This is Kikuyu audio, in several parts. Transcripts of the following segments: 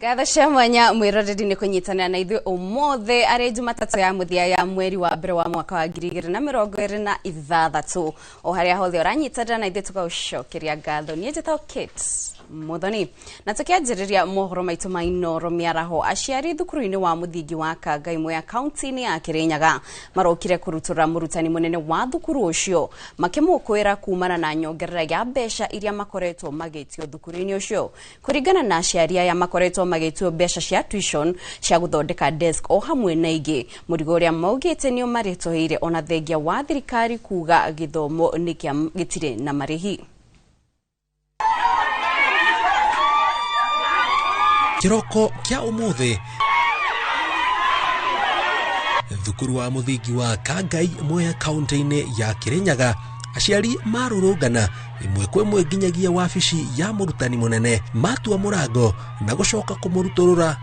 Ngatho cia mwanya mwiroreri ni kunyitanira na ithuĩ ũmũthĩ arĩ Jumatatũ ya mũthia ya mweri wa mbere wa mwaka wa 2026 o harĩa hothe ũranyitanĩra na ithuĩ tũgaũcokeria ngatho. Niĩ njĩtagwo Kate Muthoni na tũkĩanjĩrĩria mohoro maitũ ma Inooro mĩaraho, aciari thukuru-inĩ wa mũthingi wa Kangai Mwea kaunti-inĩ ya Kirinyaga marokire kũrutũra mũrutani mũnene wa thukuru ũcio makĩmũkwĩra kumana na nyongerera ya mbeca iria makoretwo magĩtio thukuru-inĩ ũcio. Kũringana na aciari aya makoretwo magĩtio mbeca cia tuition cia gũthondeka desk o hamwe na ingĩ, mũrigo ũrĩa maugĩte nĩ ũmarĩtũhĩire ona thengia wa thirikari kuga gĩthomo nĩ gĩtirĩ na marĩhi. Kĩroko kĩa ũmũthĩ thukuru wa mũthingi wa Kangai Mwea kaunti-inĩ ya Kirinyaga aciari marũrũngana ĩmwe kwa ĩmwe nginyagia wabici ya mũrutani mũnene matua mũrango na gũcoka kũmũrutũrũra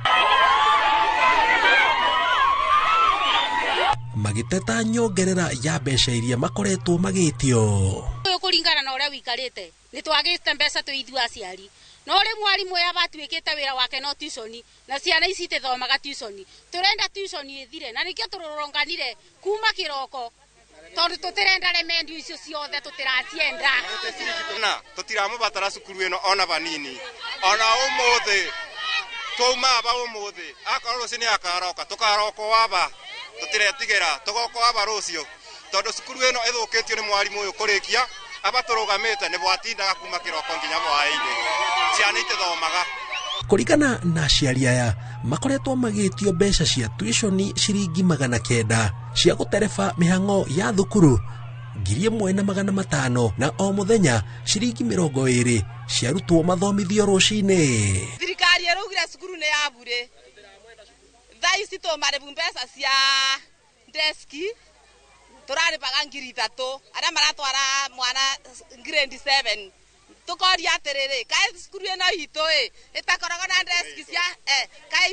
magĩteta nyongerera ya mbeca iria makoretwo magĩtio. Ũyũ kũringana na ũrĩa wĩikarĩte nĩ twagĩte mbeca twĩ ithuĩ aciari, no rĩ mwarimũ ũyũ abatuĩkĩte wĩra wake no tuition na ciana ici itithomaga tuition. Tũrenda tuition ĩthire na nĩkĩo tũrũrũnganire kuma kĩroko tondũ tũtirenda remendio icio ciothe tũtiracienda. Na tũtiramũbatara cukuru ĩno ona vanini, ona ũmũthĩ twauma aba ũmũthĩ akorwo rũciũ nĩ akaroka tũkaroka aba, tũtiretigĩra tũgoka aba rũciũ tondũ cukuru ĩno ĩthũkĩtio nĩ mwarimũ ũyũ kũrĩkia aba tũrũgamĩte nĩ bwatindaga kuma kĩroko nginya hwaĩ-inĩ, ciana itithomaga. Kũringana na aciari aya makoretwo magĩtio mbeca cia tuition ciringi 900 cia gũtereba mĩhang'o ya thukuru 1500 na o mũthenya ciringi 20 ciarutwo mathomithio rũcinĩ. Thirikari ĩraugire cukuru nĩ ya bure, thaa ici tũmarĩbu mbeca cia deski tũrarĩbaga 3,000 arĩa maratwara mwana grade 7. Tukoria atĩrĩrĩ, kaĩ cukuru ĩno itũ ĩ ĩtakoragwo na deski cia kaĩ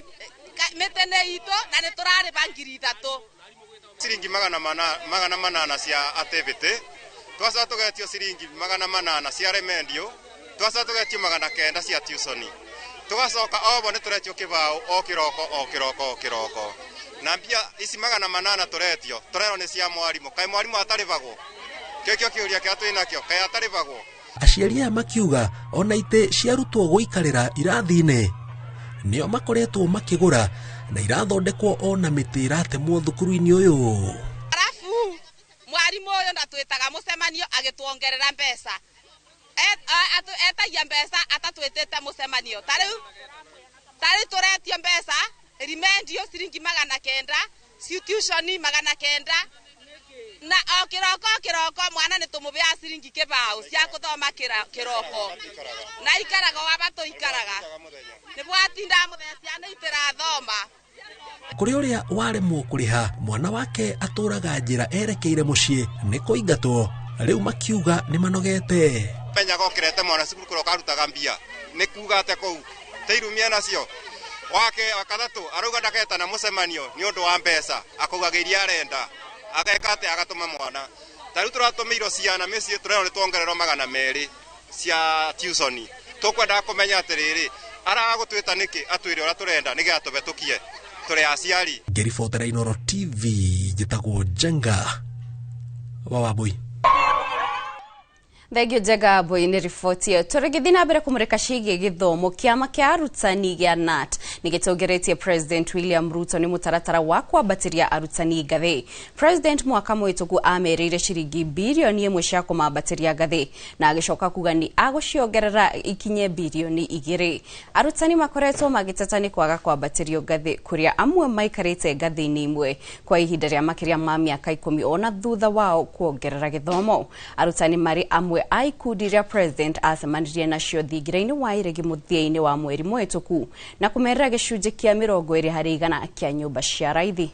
mĩtĩ nĩ itũ na nĩ tũrarĩba 3,000. Ciringi 800 cia activity, twacoka tũgetio ciringi 800 cia remendio, twacoka tũgetio 900 cia tuition, tũgacoka obo nĩ tũretio kĩbaũ o kĩroko o kĩroko o kĩroko, na mbia ici 800 tũretio tũrerwo nĩ cia mwarimũ. Kaĩ mwarimũ atarĩbagwo? Kĩo kĩo kĩũria kĩrĩa twĩ nakĩo, kaĩ atarĩbagwo? Aciari aya makiuga ona itĩ ciarutwo gũikarĩra irathi-inĩ nĩo makoretwo makĩgũra na irathondekwo ona mĩtĩ ĩratemwo thukuru-inĩ ũyũ. Arabu mwarimũ ũyũ ndatwĩtaga mũcemanio agĩtuongerera mbeca, etagia mbeca atatwĩtĩte mũcemanio. Ta rĩu tũretio mbeca remendio ciringi 900, tuition 900, na o kĩroko o kĩroko mwana nĩ tũmũbeaga ciringi kĩbaũ cia kũthoma kĩroko, na ikaraga o aba tũikaraga nĩ bwatindaga mũthenya ciana itirathoma. Kũrĩ ũrĩa waremwo kũrĩha mwana wake atũraga njĩra erekeire mũciĩ nĩ kũingatwo, rĩu makiuga nĩ manogete. Menyaga ũkĩrete mwana cukuru kũrĩa ũkarutaga mbia nĩ kuga atĩa kũu teirumia nacio. Wake wa gatatũ arauga ndaketana mũcemanio nĩ ũndũ wa mbeca, akaugaga iria arenda ageka atĩa agatũma mwana. Ta rĩu tũratũmĩirwo ciana mĩciĩ tũrerwo nĩ tuongererwo 200 cia tuition. Tũkwendaga kũmenya atĩrĩrĩ, aragũtwĩta nĩkĩ atwĩre ũrĩa tũrenda nĩgetha tũhetũkie tũrĩ aciari. Ngĩribotera Inooro TV njĩtagwo Njenga wa Wambui. Thengio Njenga Wambui nĩ riboti ĩyo. Tũrĩgĩthiĩ na mbere kũmũrĩka ciĩgiĩ gĩthomo. Kĩama kĩa arutani gĩa KNUT nĩ gĩtongoretie President William Ruto nĩ mũtaratara wa kwambatĩria arutani ngathĩ. President mwaka mũhĩtũku amerĩire ciringi 1 birioni cia kũmambatĩria ngathĩ na agĩcoka kuga nĩ agũciongerera ikinye 2 birioni. Arutani makoretwo magĩteta nĩ kwaga kwambatĩrio ngathĩ kũrĩa amwe maikarĩte ngathĩ-inĩ imwe kwa ihinda rĩa makĩria ma mĩaka 10 ona thutha wao kuongerera gĩthomo. Arutani marĩ amwe a ikundi iria President acemanirie nacio thingira-inĩ wa iregi mũthia-inĩ wa mweri mũhĩtũku na kũmerĩra gĩcunjĩ kĩa 20% kĩa nyũmba cia raithi.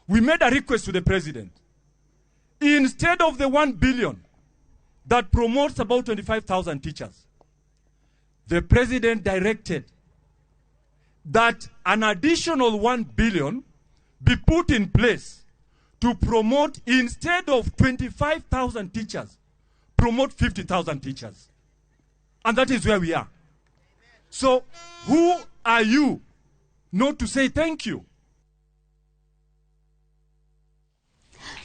We made a request to the president. Instead of the 1 billion that promotes about 25,000 teachers, the president directed that an additional 1 billion be put in place to promote, instead of 25,000 teachers, Promote 50,000 teachers. And that is where we are. So who are you not to say thank you?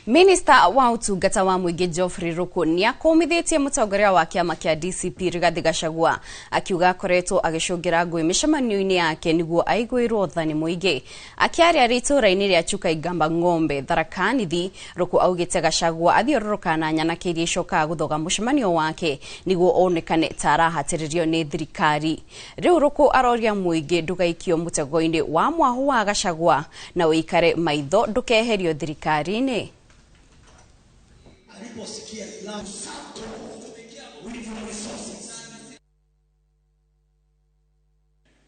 Minista wa utungata wa muingi Geoffrey Ruku ni akomithitie mutongoria wa kiama kia DCP Rigathi Gachagua akiuga akoretwo agicungira ngui micemanio-ini yake niguo aiguirwo tha ni muingi. Akiaria ari itũra-inĩ rĩa Chuka Igamba Ng'ombe Tharaka Nithi, Ruku augite Gachagua athiũrũrũka na nyanake iria icokaga gũthoga mũcemanio wake niguo onekane ta arahatĩrĩrio nĩ thirikari. Rĩu Ruku aroria muingi ndũgaikio mũtego-inĩ wa mwahu wa Gachagua na ũikare maitho ndũkeherio thirikari-inĩ.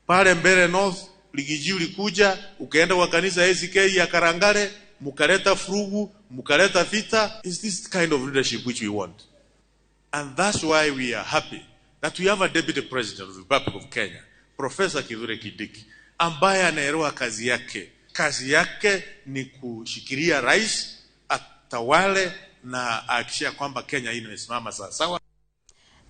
Pale mbele North Ligiji ulikuja ukaenda kwa kanisa ACK ya Karangare, mukaleta furugu, mukaleta vita. Is this kind of leadership which we want? And that's why we are happy that we have a deputy president of the Republic of Kenya, Professor Kithure Kindiki, ambaye anaelewa kazi yake. Kazi yake ni kushikilia rais atawale na ahakikisha kwamba Kenya hii imesimama sawa sawa.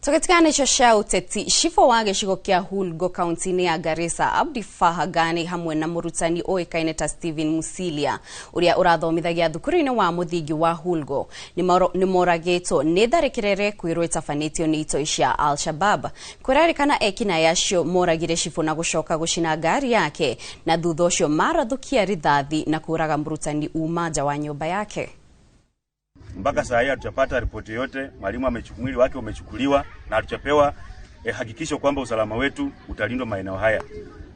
Tukitigana icio cia uteti, cibũ wa gĩcigo kĩa Hulgo kaunti-inĩ ya Garissa Abdi Fahagani hamwe na mũrutani ũĩkaine ta Stephen Musilia ũrĩa ũrathomithagia thukuru-inĩ wa mũthingi wa Hulgo nĩmoragĩtwo nĩ tharĩkĩra ĩrekwĩrwo ĩtabanĩtio nĩ itoi cia Al-Shabab. Kũrerĩkana ekinaĩ acio moragire cibũ na gũcoka gũcina ngari yake na thutha ũcio marathũkia rithathi na kũraga mũrutani uma nja wa nyũmba yake. Mpaka saa hii hatujapata ripoti yote, mwalimu mwili wake umechukuliwa na hatujapewa hakikisho kwamba usalama wetu utalindwa maeneo haya.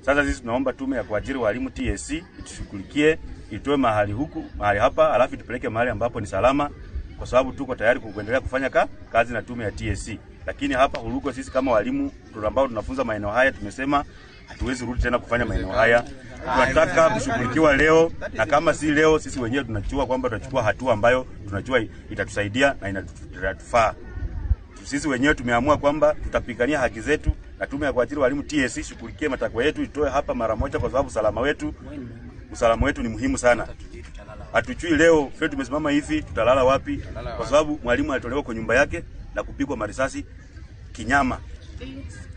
Sasa sisi tunaomba tume ya kuajiri walimu TSC itushughulikie, itoe mahali huku, mahali hapa, alafu itupeleke mahali ambapo ni salama, kwa sababu tuko tayari kuendelea kufanya kazi na tume ya TSC. Lakini hapa Hulugo sisi kama walimu ambao tunafunza maeneo haya tumesema hatuwezi rudi tena kufanya maeneo haya. Tunataka kushughulikiwa leo, na kama si leo sisi wenyewe tunajua kwamba tutachukua hatua ambayo tunajua itatusaidia na inatufaa. Sisi wenyewe tumeamua kwamba tutapigania haki zetu, na tume ya kuajiri walimu TSC shughulikie matakwa yetu, itoe hapa mara moja, kwa sababu usalama wetu ni muhimu sana. Hatujui leo vile tumesimama hivi tutalala wapi, kwa sababu mwalimu alitolewa kwa nyumba yake na kupigwa marisasi kinyama.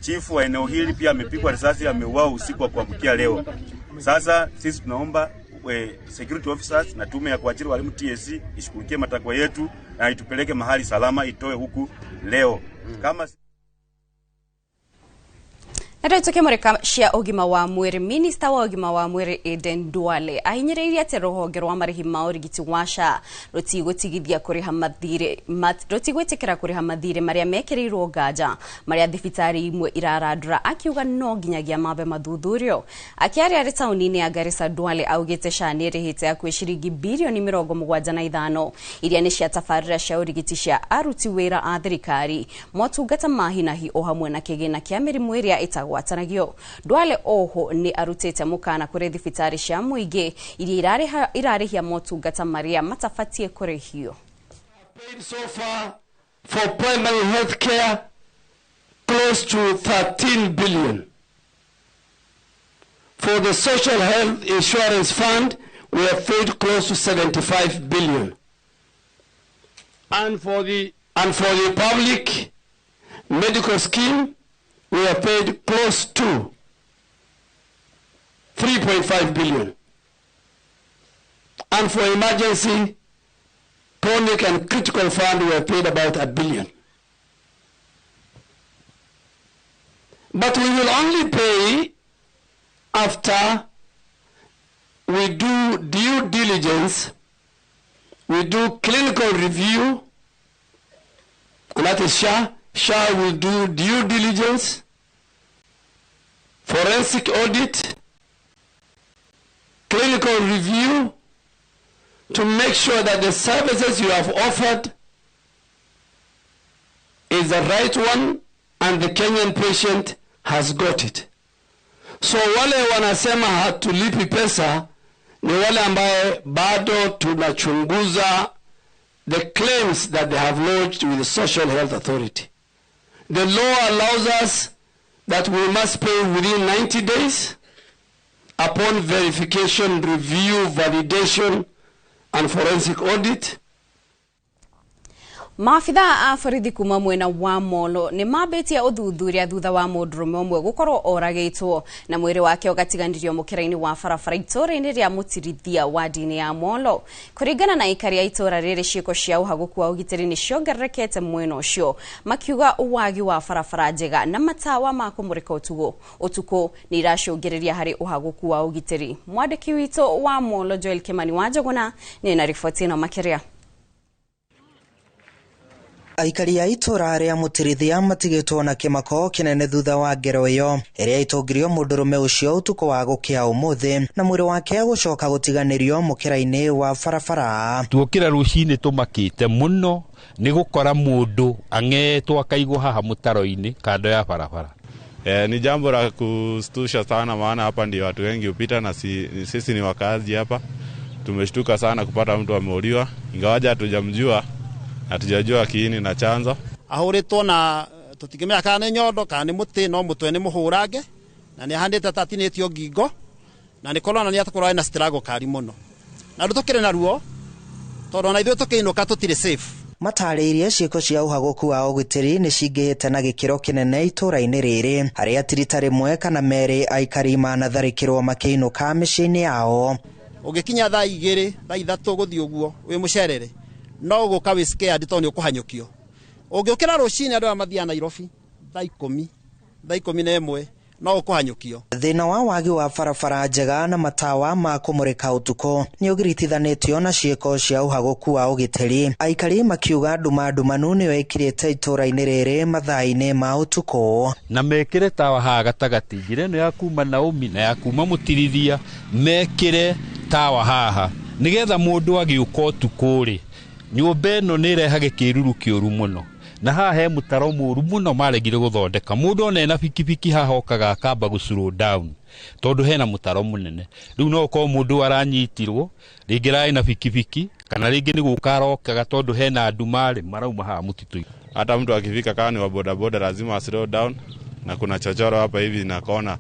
Chifu wa eneo hili pia amepigwa risasi, ameuawa usiku wa kuamkia leo. Sasa sisi tunaomba security officers na tume ya kuajiri walimu TSC ishughulikie matakwa yetu na itupeleke mahali salama, itoe huku leo. Kama na tukimurika cia ugima wa mwiri, minista wa ugima wa mwiri Aden Duale ahinyiriirie ati ruhonge rwa marihi ma urigiti wa SHA rutigũtigithia kuriha mathirĩ rutigwĩtĩkĩra kuriha mathirĩ marĩa mekĩrĩirwo nganja marĩa thibitarĩ imwe irarandũra, akiuga no nginyagia mambe mathuthurio. Akiaria arĩ taũni-inĩ ya Garissa, Duale augĩte SHA nĩ ĩrĩhĩte hakuhĩ ciringi birioni 75 iria nĩ cia tabarĩra cia ũrigiti cia aruti wĩra a thirikari, motungata ma hi na hi o hamwe na kĩgĩna kĩa mĩrimũ ĩrĩa ĩtagwo gwatanagio. Duale oho ni arutite mukana kuri thibitari cia muingi iria irarihia motungata maria matabatie kurihio. Paid so far for primary health care close to 13 billion. For the social health insurance fund we have paid close to 75 billion. And for the public medical scheme we have paid close to 3.5 billion. And for emergency, chronic and critical fund, we have paid about 1 billion. But we will only pay after we do due diligence, we do clinical review, and that is SHA. SHA will do due diligence, forensic audit, clinical review, to make sure that the services you have offered is the right one and the Kenyan patient has got it. So wale wanasema hatulipi pesa ni wale ambaye bado tunachunguza the claims that they have lodged with the Social Health Authority. The law allows us that we must pay within 90 days upon verification, review, validation, and forensic audit. Maabitha a borithi kuma mwena wa Molo nĩ mambĩtie ũthuthuria thutha wa mũndũrũme ũmwe gũkorwo oragĩtwo na mwĩrĩ wake ũgatiganĩrio mũkĩra-inĩ wa barabara itũũra-inĩ rĩa Mũtirithia wadi-inĩ ya Molo. Kũringana na aikari a itũũra rĩrĩ, ciĩko cia ũhagũku wa ũgitĩri nĩ ciongererekete mwena ũcio, makiuga wagi wa barabara njega na matawa ma kũmũrĩka ũtukũ nĩ iracũngĩrĩria harĩ ũhagũku wa ũgitĩri. Mwandĩki witũ wa Molo Joel Kimani wa Njũgũna nĩ na riboti ĩno makĩria. Aikari a itũũra rĩa Mũtirithia matigĩtwo na kĩmako kĩnene thutha wa ngero ĩyo ĩrĩa ĩtũngirio mũndũrũme ũcio ũtukũ wa gũkĩa ũmũthĩ na mwĩrĩ wake gũcoka gũtiganĩrio mũkĩra-inĩ wa barabara. Tuokĩra rũcinĩ tũmakĩte mũno nĩ gũkora mũndũ ang'etwo akaigwo haha mũtaro-inĩ kando ya barabara. Ni jambo la kustusha sana, maana hapa ndio watu wengi hupita na sisi ni wakazi hapa. Tumeshtuka sana kupata mtu ameuliwa, ingawaje hatujamjua, hatujajua kiini na chanzo. Ahuritwo na tutikimenya kana nĩ nyondo kana nĩ mũtĩ, no mũtwe nĩ mũhũrange na nĩ ahandĩte ta atinĩtio ngingo na nĩ koronania atĩ korwo na struggle kari mũno, na rĩu tũkĩrĩ na ruo tondũ ona ithuĩ tũkĩinũka tũtirĩ safe. Matarĩirie ciĩko cia ũhagũku wa ũgitĩri nĩ cingĩhĩte na gĩkĩro kĩnene itũũra-inĩ rĩrĩ, harĩa ti rita rĩmwe kana merĩ aikari manatharĩkĩrwo makĩinũka mĩciĩ-inĩ yao. Ũngĩkinya thaa 2 thaa 3 gũthiĩ ũguo wĩ mũcerere no ũgũka wĩ scared tondũ nĩ ũkũhanyũkio. Ũngĩũkĩra rũcinĩ andũ aya mathiaga Nairobi thaa 10 thaa 11 no ũkũhanyũkio. Thĩna wa wagi wa barabara njega na matawa ma kũmũrĩka ũtukũ nĩ ũgiritithanĩtio na ciĩko cia ũhagũku wa ũgitĩri, aikari makiuga nduma ndumanu nĩyo ĩkirĩte itũũra-inĩ rĩrĩ mathaa-inĩ ma ũtukũ. Na mekĩre tawa haha gatagatĩ, njĩra ĩno ya kuma Naomi na ya kuma Mũtirithia, mekĩre tawa haha nĩgetha mũndũ agĩũka ũtukũ rĩ, nyũmba ĩno nĩ ĩrehage kĩruru kĩũru mũno, na haha he mũtaro mũru mũno maregire gũthondeka. Mũndũ ona ena bikibiki haha okaga akamba gũ slow down tondũ hena mũtaro mũnene. Rĩu no ũkorwo mũndũ aranyitirwo rĩngĩ ararĩ na bikibiki kana rĩngĩ nĩ gũka arokaga tondũ hena nduma rĩ marauma haha mũtitũ. Hata mtu akifika kama ni wa bodaboda lazima slow down, na kuna chochoro hapa hivi na kona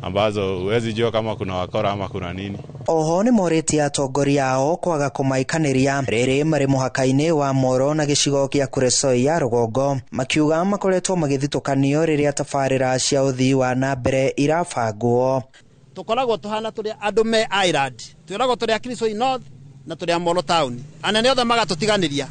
ambazo huwezi jua kama kuna wakora ama kuna nini. Oho nĩ morĩtie atongoria ao kwaga kũmaikanĩria rĩrĩ marĩ mũhaka-inĩ wa Moro na gĩcigo kĩa Kuresoi ya rũgongo, makiuga makoretwo magĩthitũkanio rĩrĩa tabarĩra cia ũthii wa na mbere irabangwo. Tũkoragwo tũhana tũrĩ andũ me island, twĩragwo tũrĩ a Kuresoi North na tũrĩ a Molo town, anene othe magatũtiganĩria.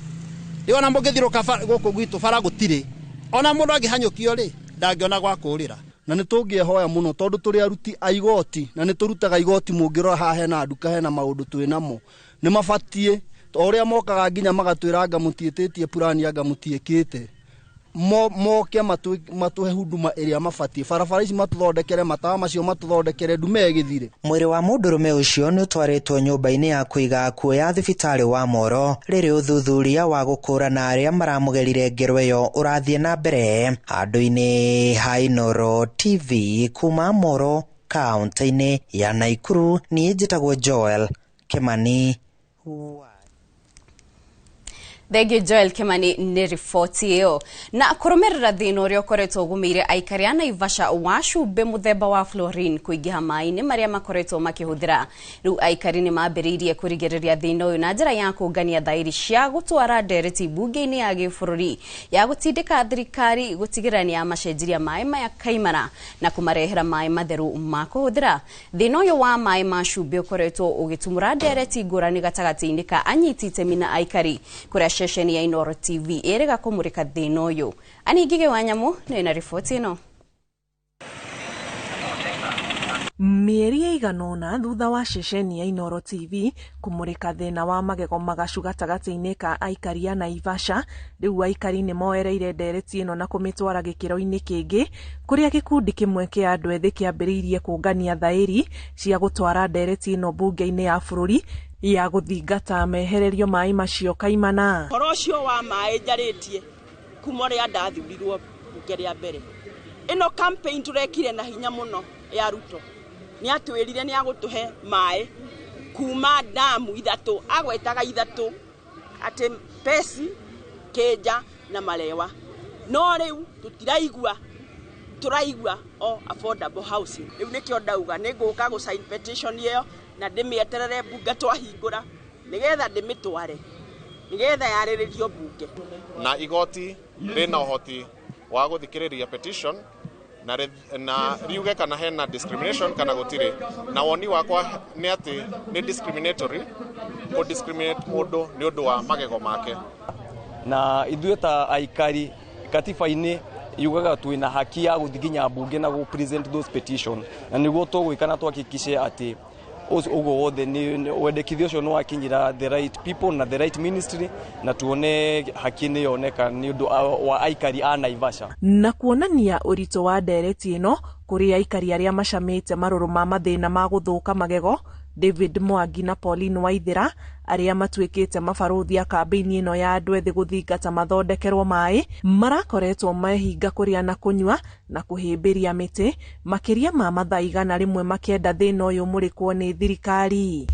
Rĩu ona mũngĩthiũrũka gũkũ gwitũ bara gũtirĩ, ona mũndũ angĩhanyũkio rĩ ndangĩona gwa kũũrĩra. Na nĩ tũngĩehoya mũno tondũ tũrĩ aruti a igoti na nĩ tũrutaga igoti, mũngĩrora haha hena nduka hena maũndũ twĩ namo, nĩ mabatiĩ o ũrĩa mokaga nginya magatwĩra anga mũtiĩtĩtie purani anga mũtiĩkĩte, moke matũhe huduma ĩrĩa mabatiĩ, barabara ici matũthondekere, matawa macio matũthondekere, ndume ĩgĩthire. Mwĩrĩ wa mũndũrũme ũcio nĩ ũtwarĩtwo nyũmba-inĩ ya kũiga akuũ ya thibitarĩ wa Moro rĩrĩ ũthuthuria wa gũkũũrana arĩa maramũgerire ngero ĩyo ũrathiĩ na mbere. Handũ-inĩ ha Inooro TV kuma Moro kaũntĩ-inĩ ya Naikuru, niĩ njĩtagwo Joel Kimani. Thengiũ Joel Kimani nĩ riboti ĩyo. Na kũrũmĩrĩra thĩna ũrĩa ũkoretwo ũgũmĩire aikari a Naivasha wa cumbĩ mũthemba wa fluorine kũingĩha maĩ-inĩ marĩa makoretwo makĩhũthĩra, rĩu aikari nĩ mambĩrĩirie kũrigĩrĩria thĩna ũyũ na njĩra ya kũngania thaĩri cia gũtwara ndereti mbunge-inĩ ya gĩbũrũri ya gũtindĩka thirikari gũtigĩrĩra nĩ yamacenjiria maĩ maya kaimana na kũmarehera maĩ matheru ma kũhũthĩra. Thĩna ũyũ wa maĩ ma cumbĩ ũkoretwo ũgĩtumũra ndereti ngũrani gatagatĩ-inĩ ka anyiti itemi na aikari, kũrĩa ceceni ya Inooro TV ĩrĩga kũmũrĩka thĩna ũyũ. Ani Ngigĩ wa Nyamũ nĩ na riboti ĩno. Mĩeri ĩigana ũna thutha wa ceceni ya Inooro TV kũmũrĩka thĩna wa magego magacu gatagatĩ-inĩ ka aikari a Naivasha, rĩu aikari nĩ moereire ndereti ĩno na kũmĩtwara gĩkĩro-inĩ kĩngĩ, kũrĩa gĩkundi kĩmwe kĩa andũ ethĩ kĩambĩrĩirie kũngania thaĩri cia gũtwara ndereti ĩno mbunge-inĩ ya bũrũri ya gũthingata mehererio maĩ macio kaimana. Ũhoro ũcio wa maĩ njarĩtie kuma ũrĩa ndathurirwo mbunge rĩa mbere, ĩno campaign tũrekire na hinya mũno ya Ruto nĩ atwĩrire nĩ agũtũhe maĩ kuma damu 3, agwetaga 3 atĩ Pesi, Kĩnja na Malewa, no rĩu tũtiraigua, tũraigua o affordable housing. Rĩu nĩkĩo ndauga nĩ ngũka gũ sign petition ĩyo na ndĩmĩeterere mbunge twahingũra nĩgetha ndĩmĩtware. Nigetha yarĩrĩrio mbunge. Na igoti rĩna ũhoti wa gũthikĩrĩria petition na riuge kana hena discrimination kana gũtirĩ. Na woni wakwa nĩ atĩ nĩ discriminatory kũ discriminate mũndũ nĩ ũndũ wa magego make. Na ithuĩ ta aikari katiba-inĩ yugaga twĩna haki ya gũthiĩ nginya mbunge na gũ present those petition, na nĩguo tũgwĩka na tuhakikishe atĩ ũguo wothe nĩ wendekithio ũcio nĩ wakinyĩra the right people na the right ministry, na tuone haki nĩ yoneka nĩ ũndũ wa aikari a Naivasha. Na kuonania ũritũ wa ndereti ĩno kũrĩ aikari arĩa macamĩte marũrũ ma mathĩna ma gũthũka magego, David Mwangi na Pauline Waithera arĩa matuĩkĩte mabarũthi a kambĩini ĩno ya andũ ethĩ gũthingata mathondekerwo maĩ, marakoretwo mehinga kũrĩa na kũnyua na kũhĩmbĩria mĩtĩ makĩria ma mathaa 100 makĩenda thĩna ũyũ mũrĩkwo nĩ thirikari.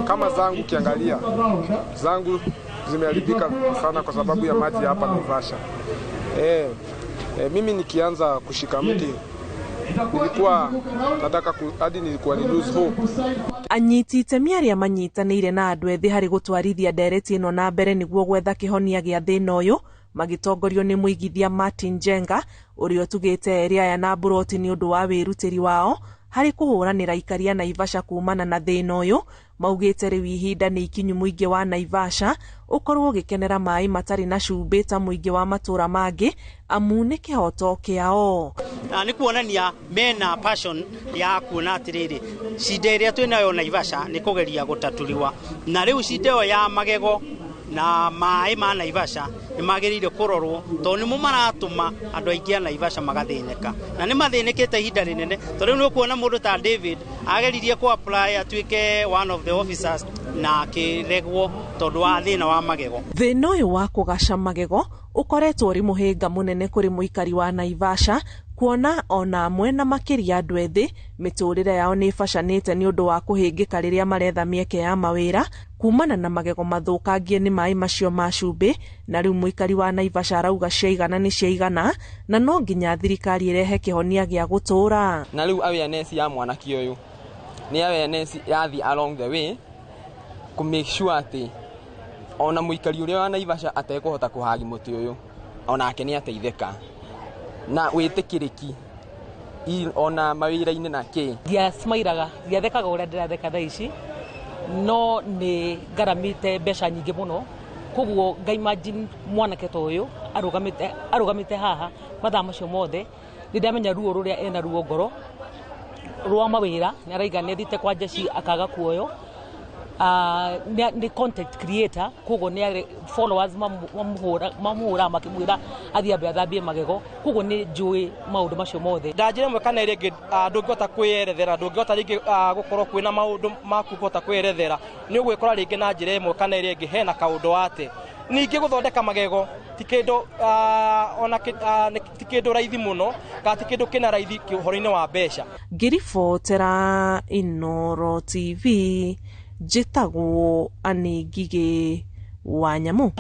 Kama zangu ukiangalia zangu zimeharibika sana kwa sababu ya maji hapa Naivasha. Mimi nikianza kushika mti nilikuwa nataka hadi nilikuwa ni lose hope. Anyiti itemi arĩa manyitanĩire na andũ ethĩ harĩ gũtwarithia ndereti ĩno na mbere nĩguo gwetha kĩhonia gĩa thĩna ũyũ, magĩtongorio nĩ mũigithia Martin Njenga ũrĩa ũtugĩte erĩ aya na mburoti nĩ ũndũ wa wĩrutĩri wao harĩ kũhũranĩra aikari a Naivasha kumana na thĩna ũyũ. Maugĩte rĩu ihinda nĩ ikinyu mũingĩ wa Naivasha ũkorwo ũgĩkenera maĩ matarĩ na cumbĩ ta mũingĩ wa matũra mangĩ, amu nĩ kĩhoto kĩao. Na nĩ kuonania mena passion ya kuona atĩrĩrĩ cinda ĩrĩa twĩnayo Naivasha nĩ kũgeria gũtatũriwa, na rĩu cinda ĩyo ya magego na maĩ ma Naivasha nĩ magĩrĩire kũrorwo tondũ nĩmo maratũma andũ aingĩ a Naivasha magathĩnĩka, na nĩ mathĩnĩkĩte ihinda rĩnene tondũ rĩu nĩ ũkuona mũndũ ta David ageririe kũ apply atuĩke one of the officers na akĩregwo tondũ wa thĩna wa magego. Thĩna ũyũ wa kũgaca magego ũkoretwo ũrĩ mũhĩnga mũnene kũrĩ mũikari wa Naivasha, kuona ona amwe na makĩria andũ ethĩ mĩtũrĩre yao nĩ ĩbacanĩte nĩ ũndũ wa kũhĩngĩka rĩrĩa maretha mĩeke ya mawĩra kumana na magego mathũkangie nĩ maĩ macio ma cumbĩ. Na rĩu mũikari wa Naivasha arauga ciaigana nĩ ciaigana na no nginya thirikari ĩrehe kĩhonia gĩa gũtũũra. Na rĩu awareness ya mwanake ũyũ nĩ awareness yathi along the way kũ make sure atĩ ona mũikari ũrĩa wa Naivasha atekũhota kũhagi mũtĩ ũyũ onake nĩ ateithĩka na wĩtĩkĩrĩki ona mawĩra-inĩ na kĩ. Ndiasmairaga, ndiathekaga ũrĩa ndĩratheka thaa ici, no nĩ ngaramĩte mbeca nyingĩ mũno, koguo nga imagine mwanake ta ũyũ arũgamĩte haha mathaa macio mothe, nĩ ndamenya ruo rũrĩa ena ruo ngoro rwa mawĩra, nĩ araiga nĩ athiĩte kwa jeshi akaga kuoyo. Nĩ content creator, koguo nĩ followers mamũhũra makĩmwĩra athiĩ ambe athambie magego, koguo nĩ njũĩ maũndũ macio mothe. Na njĩra ĩmwe kana ĩrĩa ĩngĩ ndũngĩhota kwĩyerethera, ndũngĩhota rĩngĩ gũkorwo kwĩna maũndũ maku kũhota kwĩyerethera, nĩ ũgwĩkora rĩngĩ na njĩra ĩmwe kana ĩrĩa ĩngĩ hena kaũndũ wate. Ningĩ gũthondeka magego ti kĩndũ ona ti kĩndũ raithi mũno kana ti kĩndũ kĩna raithi ũhoro-inĩ wa mbeca. Ngĩribotera Inooro TV njĩtagwo Anĩ Ngigĩ wa Nyamũ.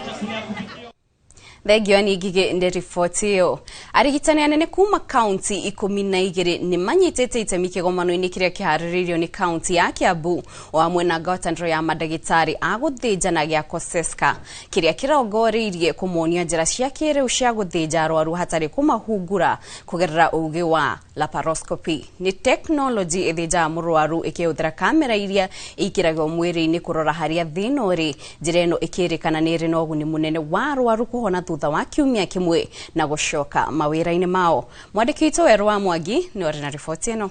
Thengio Anĩ Ngigĩ nĩ riboti ĩyo. Arigitani anene kuma kaunti 12 nĩ manyitĩte itemi kĩgomano-inĩ kĩrĩa kĩharĩrĩirio nĩ kaunti ya Kiambu o hamwe na ngwatanĩro ya mandagĩtarĩ a gũthĩnjana gĩa Koseska kĩrĩa kĩrongoreirie kũmonia njĩra cia kĩrĩu cia gũthĩnja arwaru hatarĩ kũmahungura kũgerera ũũgĩ wa laparoscopy. Nĩ tekinoronjĩ ĩthĩnjaga mũrwaru ĩkĩhũthĩra kamera iria ĩikĩragwo mwĩrĩ-inĩ kũrora harĩa thĩna ũrĩ. Njĩra ĩno ĩkĩrĩkana nĩ ĩrĩ na ũguni mũnene wa arwaru kũhona thutha wa kiumia kĩmwe na gũcoka mawĩra-inĩ mao. Mwandĩki witũ Werũ wa Mwangi nĩ arĩ na riboti ĩno.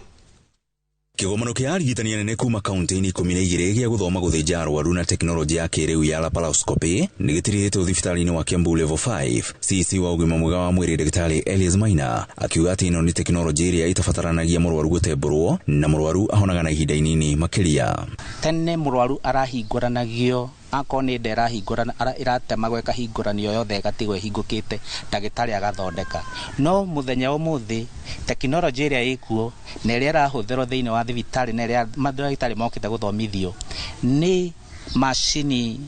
Kĩgomano kĩa arigitani anene kuma kaunti-inĩ 12 gĩa gũthoma gũthĩnja arwaru na tekinoronjĩ ya kĩrĩu ya laparoscopy nĩ gĩtirihĩtwo thibitarĩ-inĩ wa Kiambu Level 5. CC wa ũgima mwega wa mwĩrĩ Ndagĩtarĩ Elias Maina akiuga atĩ ĩno nĩ tekinoronjĩ ĩrĩa ĩtabataranagia mũrwaru gũtembũrwo na mũrwaru ahonaga na ihinda inini makĩria. Tene mũrwaru arahingũranagio akorwo nĩ nda ĩrahingũrana ĩratemagwo ĩkahingũranio yothe ĩgatigwo ĩhingũkĩte ndagĩtarĩ agathondeka. No mũthenya ũmũthĩ tekinoronjĩ ĩrĩa ĩkuo na ĩrĩa ĩrahũthĩrwo thĩinĩ wa thibitarĩ na ĩrĩa mandagĩtarĩ mokĩte gũthomithio nĩ macini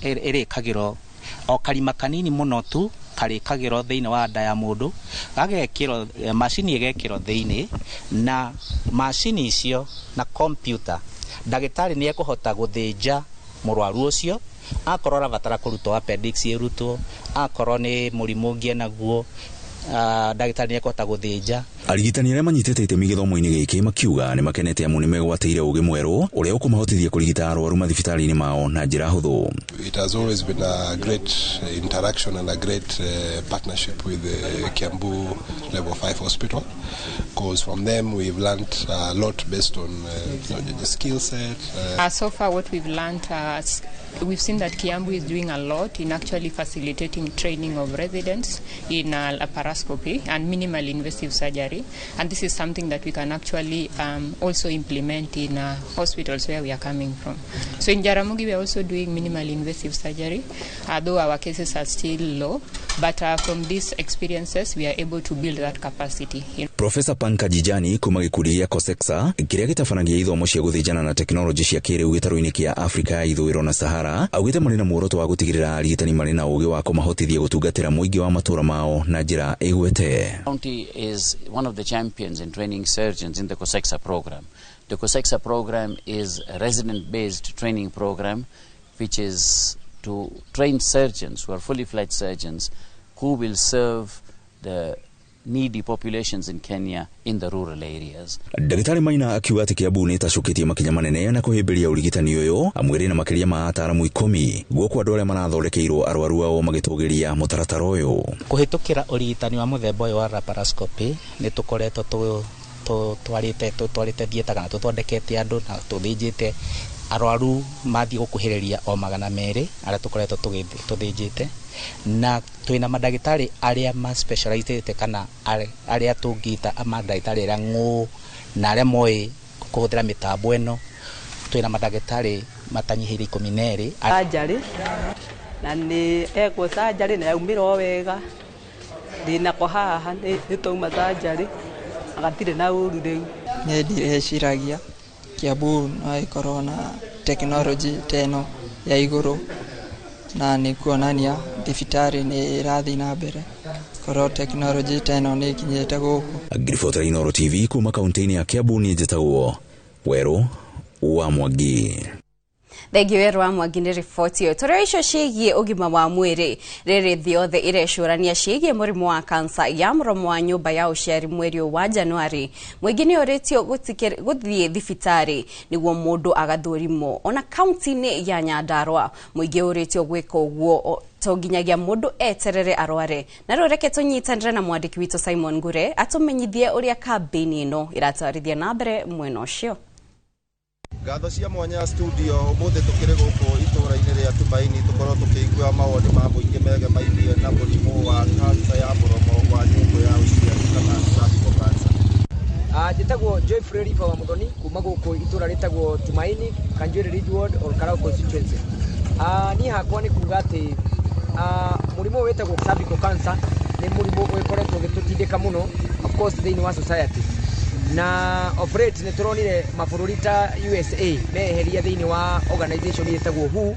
ĩrĩkagĩrwo o karima kanini mũno tu karĩkagĩrwo thĩinĩ wa nda ya mũndũ, gagekĩrwo macini ĩgekĩrwo thĩinĩ, na macini icio na kompyuta ndagĩtarĩ nĩ ekũhota gũthĩnja mũrwaru ũcio Akorwo arabatara kũrutwo appendix ĩrutwo, akorwo nĩ mũrimũ ũngĩ enaguo, ndagĩtarĩ nĩ ekũhota gũthĩnja. Arigitani arĩa manyitĩte itemi gĩthomo-inĩ gĩkĩ makiuga nĩ makenete amu nĩ megwatĩire ũgĩ mwerũ ũrĩa ũkũmahotithia kũrigita arwaru mathibitarĩ-inĩ mao na njĩra hũthũ. It has always been a great interaction and a great partnership with the Kiambu Level 5 Hospital, because from them we've learned a lot based on the skill set. So far what we've learned, we've seen that Kiambu is doing a lot in actually facilitating training of residents in laparoscopy and minimal invasive surgery, and this is something that we can actually also implement in hospitals where we are coming from. So in Jaramogi we are also doing minimal invasive surgery, although our cases are still low, but from these experiences we are able to build that capacity. Professor Pankaj Jani kuma gĩkundi gĩa COSECSA kĩrĩa gĩtabanagia ithomo cia gũthĩnjana na tekinoronjĩ cia kĩrĩu gĩtarũ-inĩ kĩa Afrika ya ithũĩro na Sahara augĩte marĩ na muoroto wa gũtigĩrĩra arigitani marĩ na ũgĩ wa kũmahotithia gũtungatĩra mũingĩ wa matũũra mao na njĩra ĩgwete. County is one of the champions in training surgeons in the COSECSA program. The COSECSA program is a resident-based training program which is to train surgeons who are fully fledged surgeons who will serve the needy populations in Kenya in the rural areas. Ndagĩtarĩ Maina akiuga atĩ Kiambu nĩ ĩtacũkĩtie makinya manene na kũhĩmbĩria ũrigitani ũyũ amwĩrĩ na makĩria ma ataaramu 10 guoko andũ arĩa marathondekeirwo arwaru ao magĩtũgĩria mũtaratara ũyũ. Kũhĩtũkĩra ũrigitani wa mũthemba ũyũ wa laparoscopy nĩ tũkoretwo twarĩte theatre kana tũthondekete andũ na tũthĩnjĩte arwaru mathiĩ gũkuhĩrĩria o 200 arĩa tũkoretwo tũthĩnjĩte, na twĩna mandagĩtarĩ arĩa ma specialized kana arĩa tũngĩta mandagĩtarĩ arĩa ng'ũ na arĩa moĩ kũhũthĩra mĩtambo ĩno. Twĩna mandagĩtarĩ matanyihĩire 12. Surgery na nĩ ekwo surgery na yaumĩra o wega, ndĩnako haha nĩ twauma surgery na gatirĩ na ũru rĩu. Niĩ ndirĩciragia Kiambu no ĩkorwo na tekinoronjĩ ta ĩno ya igũrũ, na nĩ kuonania thibitarĩ nĩ ĩrathiĩ na mbere korwo tekinoronjĩ ta ĩno nĩ ĩkinyĩte gũkũ. Ngiribota Inooro TV kuma kaunti-inĩ ya Kiambu, niĩ njĩtagwo Werũ wa Mwangi. Thengiũ Werũ wa Mwangi nĩ riboti ĩyo. Tũrĩa icio ciĩgiĩ ũgima wa mwĩrĩ rĩrĩ thĩ yothe ĩrecũrania ciĩgiĩ mũrimũ wa kansa ya mũromo wa nyũmba ya ũciari mweri ũyũ wa Januari. Mũingĩ nĩ ũrĩtio gũthiĩ thibitarĩ nĩguo mũndũ agathũrimwo. Ona kaunti-inĩ ya Nyandarua mũingĩ ũrĩtio gwĩka ũguo to nginyagia mũndũ eterere arware. Na rĩu reke tũnyitanĩre na mwandĩki witũ Simon Ngure atũmenyithie ũrĩa kambĩini ĩno ĩratwarithia na mbere mwena ũcio. Ngatho cia mwanya studio ũmũthĩ tũkĩrĩ gũkũ itũũra-inĩ rĩa Tumaini tũkorwo tũkĩigua mawoni ma mũingĩ megemainie na mũrimũ wa kansa ya mũromo wa nyũngũ ya ũciari kana cervical cancer. Njĩtagwo Joyfrey Riva wa Muthoni kuma gũkũ itũũra rĩtagwo Tumaini, Kanjuĩrĩ Ridge Ward, Olkalau constituency. Niĩ hakwa nĩ kuga atĩ mũrimũ ũyũ wĩtagwo cervical cancer nĩ mũrimũ ũkoretwo ũgĩtũtindĩka mũno of course thĩinĩ wa society, na of late nĩ tũronire mabũrũri ta USA meheria thĩinĩ wa organization ĩtagwo WHO,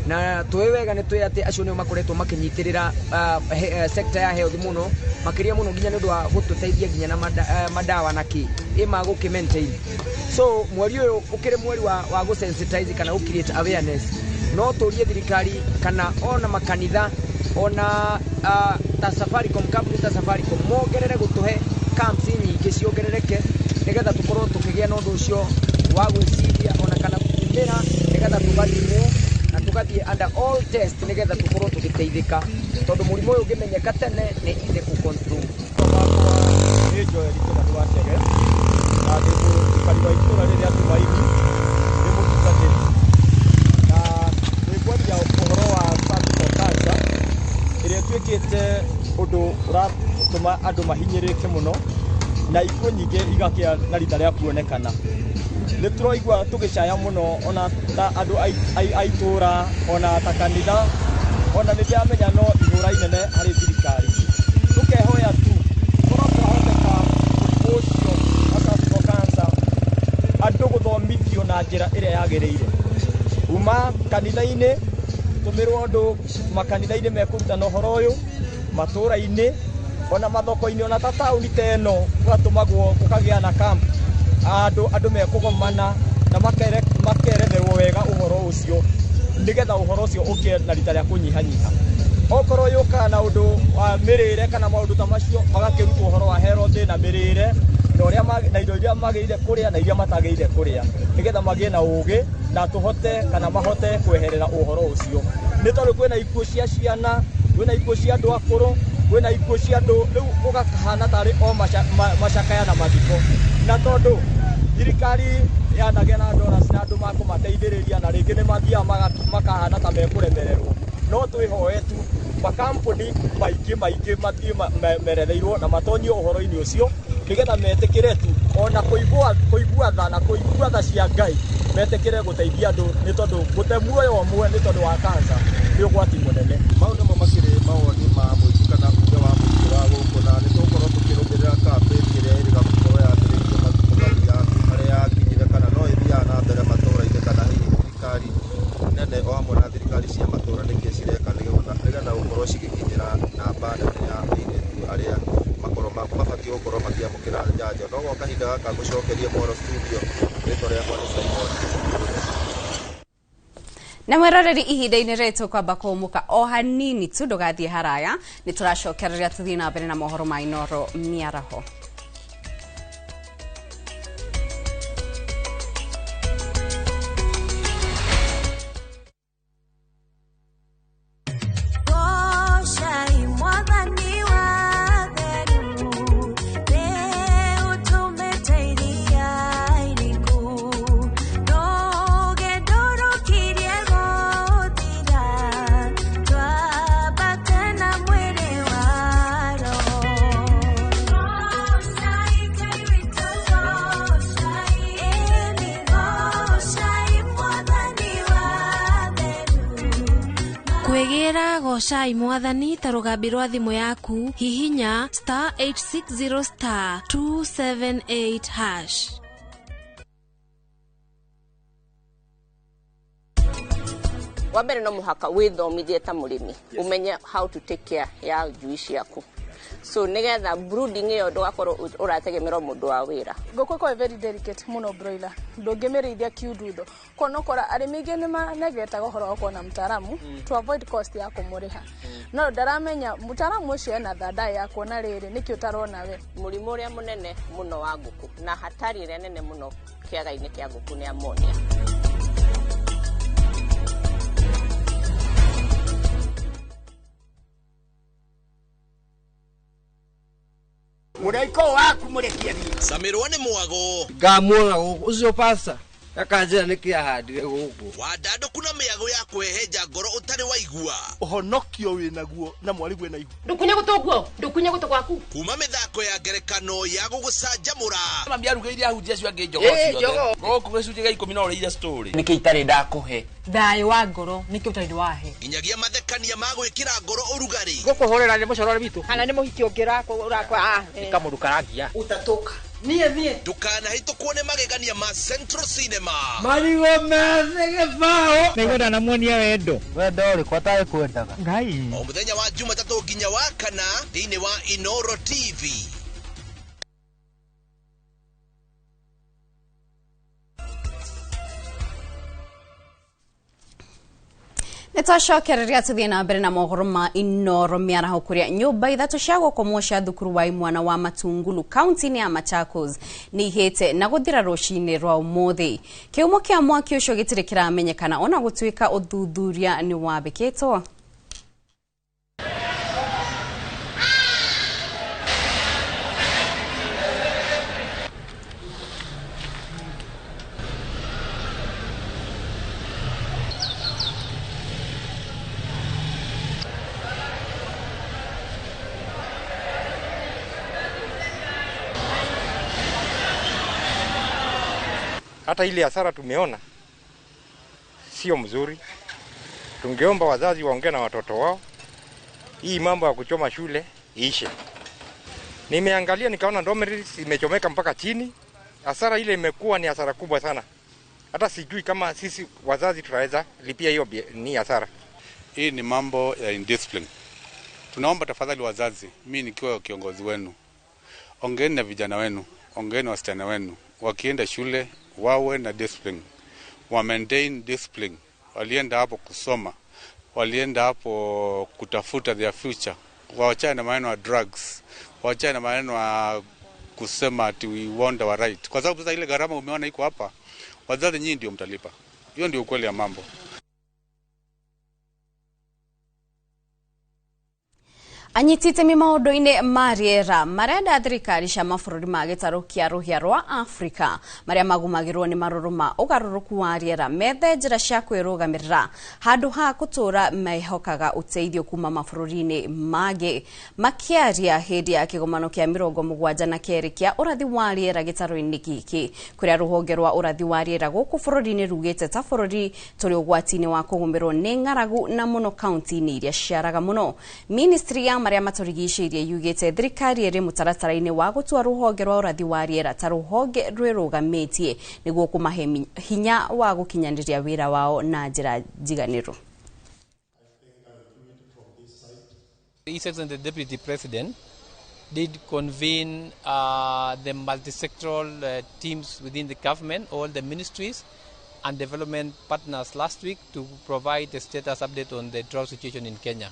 na tũĩ wega nĩ tũĩ atĩ acio nĩo makoretwo makĩnyitĩrĩra sector ya health mũno makĩria mũno nginya nĩ ũndũ wa gũtũteithia nginya na madawa na kĩ ĩ magũkĩ maintain. So mweri ũyũ ũkĩrĩ mweri wa gũ-sensitize kana gũ create awareness, no tũrie thirikari kana ona makanitha ona ta Safaricom, company ta Safaricom mongerere gũtũhe camps nyingĩ ciongerereke nĩgetha tũkorwo tũkĩgĩa na ũndũ ũcio wa gwĩciria ona kana kumĩra nĩgetha tũgathimwo na tũgathiĩ under all test nĩgetha tũkorwo tũgĩteithĩka, tondũ mũrimũ ũyũ ũngĩmenyeka tene nĩ easy kũ control. Nĩ Joel Kĩmani wa Chege na ndĩ mũikari wa itũũra rĩrĩa Tumaini, ndĩ mũtungatĩri na nĩngwaria ũhoro wa cervical cancer ĩrĩa ĩtuĩkĩte ũndũ ũratũma andũ mahinyĩrĩke mũno na ikuũ nyingĩ igakĩa na rita rĩa kuonekana. Nĩ tũraigua tũgĩcaya mũno ona ta andũ a itũũra ona ta kanitha, ona nĩ ndĩramenya no ihũra inene harĩ thirikari. Tũkehoya tu korwo twahoteka mũrimũ ũcio wa cervical cancer andũ gũthomithio na njĩra ĩrĩa yagĩrĩire, kuma kanitha-inĩ tũmĩrwo andũ makanitha-inĩ mekũrutana ũhoro ũyũ, matũũra-inĩ ona mathoko-inĩ, ona ta taũni ta ĩno gũgatũmagwo gũkagĩa na camp andũ mekũgomana na makeretherwo wega ũhoro ũcio. Nigetha ũhoro ũcio ũkĩe na rita rĩa kũnyihanyiha. Okorwo yũkaga na ũndũ wa mĩrĩre kana maũndũ ta macio, magakĩrutwo ũhoro wa health na mĩrĩre na ũrĩa na indo iria magĩrĩire kũrĩa na iria matagĩrĩire kũrĩa, nĩgetha magĩe na ũgĩ na tũhote kana mahote kweherera ũhoro ũcio. Nĩ tondũ kwĩna ikuũ cia ciana, kwĩna ikuũ cia andũ akũrũ, kwĩna ikuũ cia andũ, rĩu gũgakahana tarĩ o macakaya na mathiko. Na tondũ thirikari yanagĩa na dollars na andũ makũmateithĩrĩria, na rĩngĩ nĩ mathiaga makahana ta mekũremererwo. No twĩhoe tu makambuni maingĩ maingĩ mathiĩ meretheirwo na matonyio ũhoro-inĩ ũcio, nĩgetha metĩkĩre tu ona kũigua tha na kũigua tha cia Ngai, metĩkĩre gũteithia andũ, nĩ tondũ gũte muoyo ũmwe nĩ tondũ wa cancer nĩ ũgwati mũnene. Mau nĩmo makĩrĩ mawoni ma mũingĩ kana uge wa mũingĩ wa gũkũ, na nĩ tũgũkorwo tũkĩrũmĩrĩra campaign ĩrĩa ĩrĩga gũkorwo yambĩrĩirio matukũ mathiaga harĩa yakinyire, kana no ĩthiaga na mbere matũũra-inĩ, kana hihi thirikari nene o hamwe na thirikari cia matũũra nĩkĩ cireka nĩgetha gũkorwo cigĩkinyĩra namba nene ya airĩtu arĩa makorwo mabatiĩ gũkorwo makĩamũkĩra njanjo. No gwa kahinda gaka ngũcokerie mohoro studio, rĩtwa rĩakwa nĩ Simon. Na mweroreri ihinda-inĩ rĩrĩ tũkwamba kũhũmũka o hanini tu, ndũgathiĩ haraya, nĩ tũracokereria tũthiĩ na mbere na mohoro ma Inooro mĩaraho. Kwĩgĩra gocai mwathani ta rũgambi rwa thimũ yaku, hihinya *860 *278#. Wa mbere no mũhaka wĩthomithie ta mũrĩmi, ũmenye how to take care ya njui ciaku, so nigetha brooding ĩyo ndũgakorwo ũrategemerwo mũndũ wa wĩra. Ngũkũ ĩkoragwo very delicate mũno, broiler ndũngĩmĩrĩithia kiundutho, koguo no ũkora arĩmi aingĩ nĩ manegetaga ũhoro wa gũkorwo na mũtaaramu to avoid cost ya kũmũrĩha, no ndaramenya mũtaaramu ũcio ena thanda ya kuona rĩrĩ nĩkĩ ũtarona we. Mũrimũ ũrĩa mũnene mũno wa ngũkũ na hatari ĩrĩa nene mũno kĩaga-inĩ kĩa ngũkũ nĩ ammonia. Mũraiko waku mũrekie thiĩ. Camirwo nĩ mwago. Ngamuona gũkũ ũcio pasta akanjĩra nĩkĩ ahandire gũkũ. Wandandũku na mĩago ya kũhehenja ngoro ũtarĩ waigua. Ũhonokio wĩnaguo na mwarĩguo ena ihu. Ndũkunye gũtũ guo, ndũkunye gũtũ gwaku. Kuma mĩthako ya ngerekano ya gũgũcanjamũra. Mami arugĩire ahunjia acio angĩ njogoo ciothe. Gũkũ gĩcunjĩ gĩa 10 no ũrĩire story. Nĩkĩ itarĩ ndakũhe? Thayũ wa ngoro nĩkĩ ũtarĩ wahe? Nginyagia mathekania ma gwĩkĩra ngoro ũrugarĩ. Gũkũhũrĩra nĩ mũcorore witũ. Kana nĩ mũhiki ũngĩ ũrakwa. Nĩ kamũndũ karangia. Ũtatũka. Niĩ niĩ. Ndũkanahĩtũkwo nĩ magegania ma Central Cinema. Marigũ methĩ gĩbaũ. Nĩngwenda namuonia wendo. Wendo ũrĩkũ atarĩ kwendaga? Ngai. O mũthenya wa Jumatatũ nginya wa kana thĩinĩ wa Inooro TV. Nĩtwacokereria tũthiĩ na mbere na mohoro ma Inooro mĩaraho, kũrĩa nyũmba ithatũ cia gũkomwo cia thukuru wa imwana wa Matungulu kaunti-inĩ ya Machakos nĩ ihĩte na gũthira rũcinĩ rwa ũmũthĩ. Kĩhumo kĩa mwaki ũcio gĩtirĩ kĩramenyekana ona gũtuĩka ũthuthuria nĩ wambĩkĩtwo. Hata ile hasara tumeona sio mzuri. Tungeomba wazazi waongee na watoto wao, hii mambo ya kuchoma shule iishe. Nimeangalia nikaona dormitories imechomeka mpaka chini. Hasara ile imekuwa ni hasara kubwa sana. Hata sijui kama sisi wazazi tutaweza lipia hiyo ni hasara. Hii ni mambo ya indiscipline. Tunaomba tafadhali wazazi, mimi nikiwa kiongozi wenu, ongeeni na vijana wenu, ongeeni na wasichana wenu. Wakienda shule wawe na discipline, wa maintain discipline, Walienda hapo kusoma, walienda hapo kutafuta their future. Waachane na maneno ya drugs, waachane na maneno ya kusema ati we want our right, kwa sababu sasa ile gharama umeona iko hapa, wazazi nyinyi ndio mtalipa. Hiyo ndio ukweli ya mambo. Anyiti itemi maũndũ-inĩ ma rĩera marenda thirikari cia mabũrũri ma gĩtarũ kĩa rũhĩa rwa Afrika marĩa magũmagĩrwo nĩ marũrũ ma ũgarũrũku wa rĩera methe njĩra cia kwĩrũgamĩrĩra handũ ha gũtũũra mehokaga ũteithio kuma mabũrũri-inĩ mangĩ. Makĩaria hĩndĩ ya kĩgomano kĩa 72 kĩa ũrathi wa rĩera gĩtarũ-inĩ gĩkĩ kũrĩa rũhonge rwa ũrathi wa rĩera gũkũ bũrũri-inĩ rugĩte ta bũrũri tũrĩ ũgwati-inĩ wa kũgũmĩrwo nĩ ng'aragu na mũno kaunti-inĩ iria ciaraga mũno. Ministry ya marĩa matũrigicĩirie yugĩte thirikari ĩrĩ mũtaratara-inĩ wa gũtua rũhonge rwa ũrathi wa rĩera ta rũhonge rwĩrũgamĩtie nĩguo kũmahe hinya wa gũkinyanĩria wĩra wao na njĩra njiganĩru. His Excellency the Deputy President did convene the multi-sectoral teams within the government, all the ministries and development partners last week to provide a status update on the drought situation in Kenya.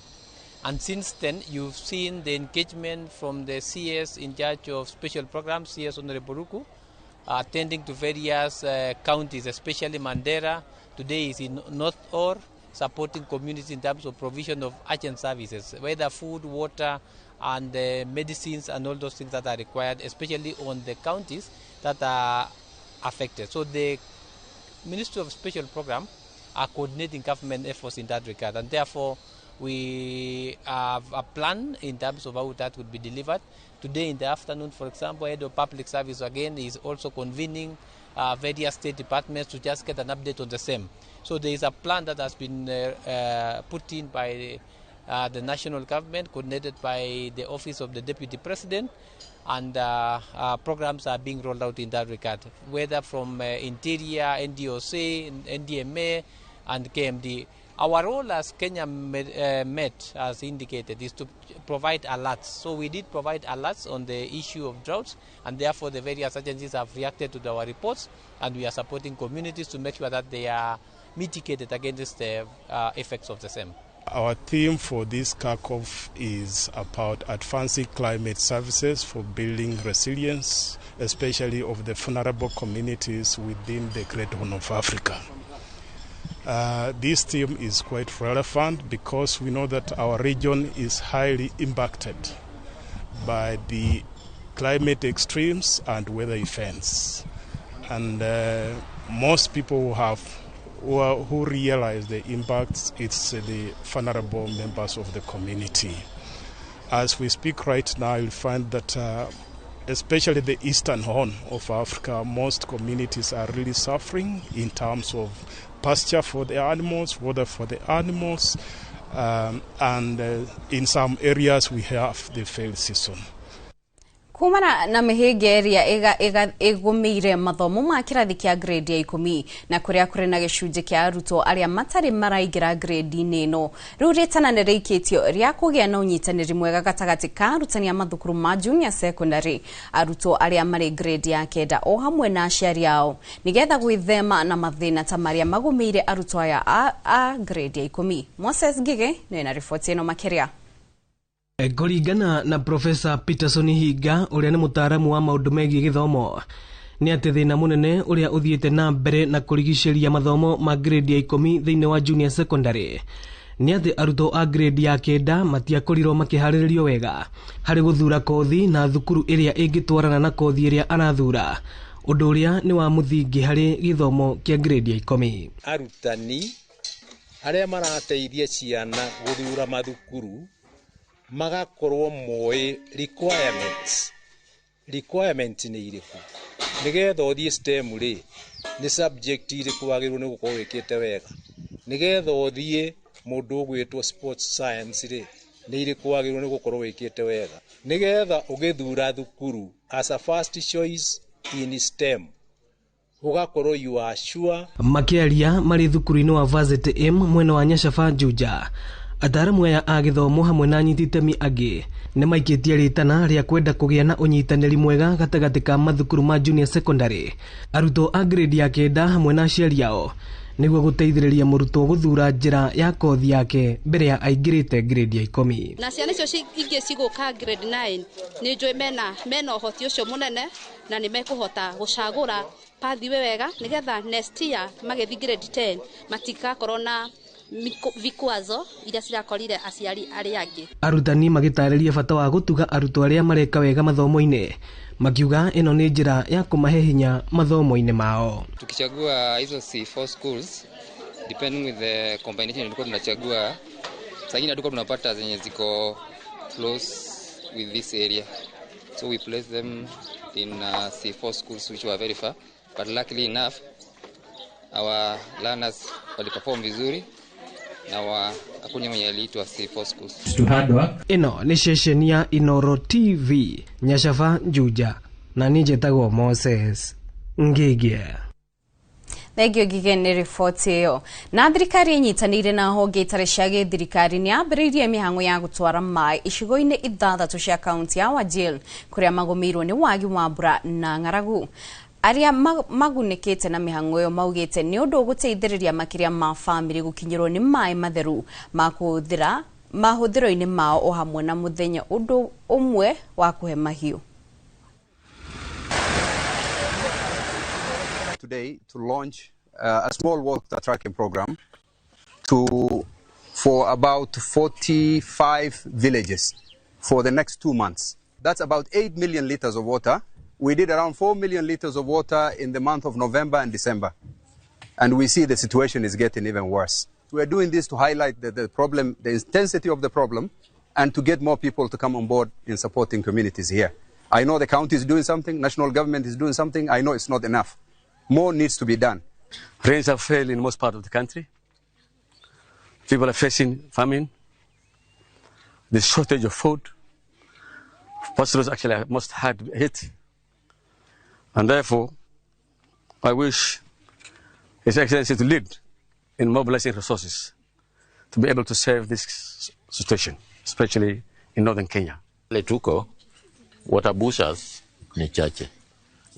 And since then, you've seen the engagement from the CS in charge of special programs, CS Honorable Ruku, attending to various counties, especially Mandera. Today is in North Or, supporting communities in terms of provision of urgent services, whether food, water, and medicines, and all those things that are required, especially on the counties that are affected. So the Ministry of Special Program are coordinating government efforts in that regard, and therefore we have a plan in terms of how that would be delivered. Today in the afternoon, for example, Head of Public Service again is also convening various state departments to just get an update on the same. So there is a plan that has been put in by the national government, coordinated by the Office of the Deputy President, and programs are being rolled out in that regard, whether from Interior, NDOC, NDMA, and KMD. Our role as Kenya Met, as indicated, is to provide alerts. So we did provide alerts on the issue of droughts, and therefore the various agencies have reacted to our reports, and we are supporting communities to make sure that they are mitigated against the effects of the same. Our theme for this CACOF is about advancing climate services for building resilience, especially of the vulnerable communities within the Great Horn of Africa. This theme is quite relevant because we know that our region is highly impacted by the climate extremes and weather events. And most people who realize the impacts, it's the vulnerable members of the community. As we speak right now, you'll find that especially the Eastern Horn of Africa, most communities are really suffering in terms of pasture for the animals, water for the animals, and in some areas we have the failed season. Kumana na mĩhĩnga ĩrĩa ĩgũmĩire mathomo ma kĩrathi kĩa grade ya 10 na kũrĩa kũrĩ na gĩcunjĩ kĩa arutwo arĩa matarĩ maraingĩra grade-inĩ ĩno. Rĩu rĩtana nĩ rĩikĩtio rĩa kũgĩa na ũnyitanĩri mwega gatagatĩ ka arutani a mathukuru ma junior secondary, arutwo arĩa marĩ grade ya 9 o hamwe na aciari ao, nĩgetha gwĩthema na mathĩna ta marĩa magũmĩire arutwo aya a grade ya 10. Moses Ngige nĩ na riboti ĩno makĩria. Kũringana na Professor Peterson Hinga ũrĩa nĩ mũtaaramu wa maũndũ megiĩ gĩthomo, nĩ atĩ thĩna mũnene ũrĩa ũthiĩte na mbere na kũrigicĩria mathomo ma grade ya 10 thĩinĩ wa junior secondary nĩ atĩ arutwo a grade ya 9 matiakorirwo makĩharĩrĩrio wega harĩ gũthura kothi na thukuru ĩrĩa ĩngĩtwarana na kothi ĩrĩa arathura, ũndũ ũrĩa nĩ wa mũthingi harĩ gĩthomo kĩa grade ya 10. Arutani arĩa marateithia ciana gũthura mathukuru magakorwo moĩ requirements nĩ irĩkũ nĩgetha ũthiĩ STEM rĩ, nĩ subject irĩkũ wagĩrĩirwo nĩ gũkorwo wĩkĩte wega, nĩgetha ũthiĩ mũndũ ũgwĩtwo sports science rĩ, nĩ irĩkũ wagĩrĩirwo nĩ gũkorwo wĩkĩte wega, nĩgetha ũgĩthura thukuru as a first choice in STEM ugakorwo you are sure. Makĩaria marĩ thukuru-inĩ wa Varsity M mwena wa Nyacaba Juja, ataaramu aya a gĩthomo hamwe na anyiti itemi angĩ nĩ maikĩtie rĩtana rĩa kwenda kũgĩa na ũnyitanĩri mwega gatagatĩ ka mathukuru ma junior secondary, arutwo a grade ya 9 hamwe na aciari ao, Nĩguo gũteithĩrĩria mũrutwo gũthura njĩra ya kothi yake mbere ya aingĩrĩte grade ya 10. Na ciana icio ingĩ cigũka grade 9 nĩ njũĩ mena ũhoti ũcio mũnene na nĩ mekũhota gũcagũra pathway wega nĩgetha next year magĩthiĩ grade 10 matikakorwo na vikwazo iria cirakorire aciari arĩa angĩ. Arutani magĩtarĩria bata wa gũtuga arutwo arĩa mareka wega mathomo-inĩ, makiuga ĩno nĩ njĩra ya kũmahe hinya mathomo-inĩ mao. Tukichagua hizo C4 schools depending with the combination tulikuwa tunachagua, saa ingine tulikuwa tunapata zenye ziko close with this area, so we place them in C4 schools which were very far, but luckily enough our learners waliperform vizuri na hakuna mwenye aliitwa C4 schools. Ĩno nĩ ceceni ya Inoro TV, Nyacaba Juja, na niĩ njĩtagwo Moses Ngigie. Thengio Ngige nĩ riboti ĩyo. Na thirikari ĩnyitanĩire na honge itarĩ cia gĩthirikari nĩ yambĩrĩirie mĩhang'o ya gũtwara maĩ icigo-inĩ 6 cia kaunti ya Wajir kũrĩa magũmĩirwo nĩ wagi wa mbura na ng'aragu. Arĩa magunĩkĩte na mĩhang'o ĩyo maugĩte nĩ ũndũ ũgũteithĩrĩria makĩria ma bamĩrĩ gũkinyĩrwo nĩ maĩ matheru ma kũhũthĩra mahũthĩro-inĩ mao o hamwe na mũthenya ũndũ ũmwe wa kũhe mahiũ. Today to launch a small water tracking program for about 45 villages for the next 2 months. That's about 8 million liters of water. We did around 4 million liters of water in the month of November and December. And we see the situation is getting even worse. We are doing this to highlight the problem, the intensity of the problem, and to get more people to come on board in supporting communities here. I know the county is doing something, national government is doing something. I know it's not enough. More needs to be done. Rains have failed in most parts of the country. People are facing famine, the shortage of food. Pastoralists actually are most hard hit. And therefore, I wish His Excellency to lead in mobilizing resources to be able to save this situation, especially in northern Kenya. Tuko, water bushers ni chache.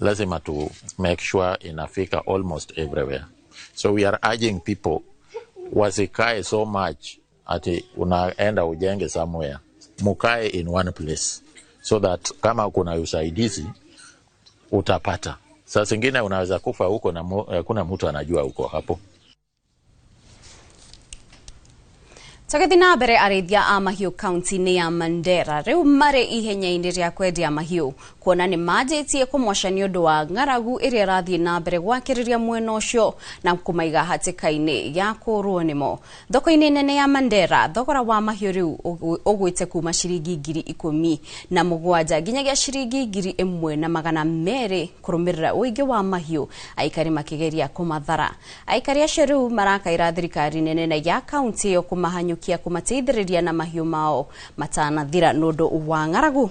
Lazima to make sure inafika almost everywhere. So we are urging people wasikae so much ati unaenda ujenge somewhere. Mukae in one place so that kama kuna usaidizi utapata. Saa zingine unaweza kufa huko na kuna mtu anajua huko hapo. Tũgĩthiĩ na mbere arĩithia a mahiũ kaunti-inĩ ya Mandera rĩu marĩ ihenya-inĩ rĩa kwendia mahiũ kuona nĩ manjĩtie kũmoca nĩ ũndũ wa ng'aragu ĩrĩa ĩrathiĩ na mbere gwakĩrĩria mwena ũcio na kũmaiga hatĩka-inĩ ya kũũrwo nĩmo. Thoko-inĩ nene ya Mandera thogora wa mahiũ rĩu ũgwĩte kuma ciringi 17,000 nginyagia ciringi 1,200 kũrũmĩrĩra ũingĩ wa mahiũ aikari makĩgeria kũmathara. Aikari acio rĩu marakaĩra thirikari nene na ya kaunti ĩyo kũmahanyũkia kũmateithĩrĩria na mahiũ mao matanathira nĩ ũndũ wa ng'aragu.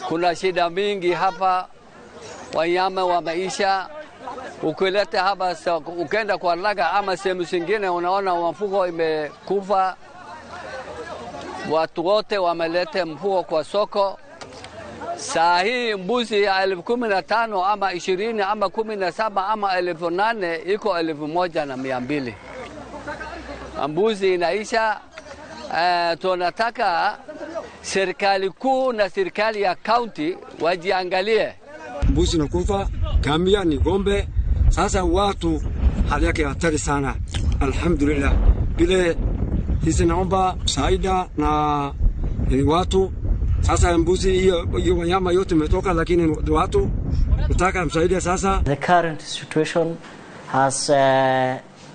Kuna shida mingi hapa, wanyama wameisha. Ukileta hapa, ukenda kwa laga ama sehemu zingine, unaona mfugo imekufa. Watu wote wameleta mfugo kwa soko. Saa hii mbuzi ya 15,000 ama 20 ama 17 ama 8,000 iko 1,200. Mbuzi inaisha. Tunataka serikali kuu na serikali ya county wajiangalie. Mbuzi nakufa, kamia ni ng'ombe. Sasa watu hali yake hatari sana. Alhamdulillah. Bile hizi naomba msaada na watu. Sasa mbuzi hiyo wanyama yote imetoka, lakini watu nataka msaada sasa. The current situation has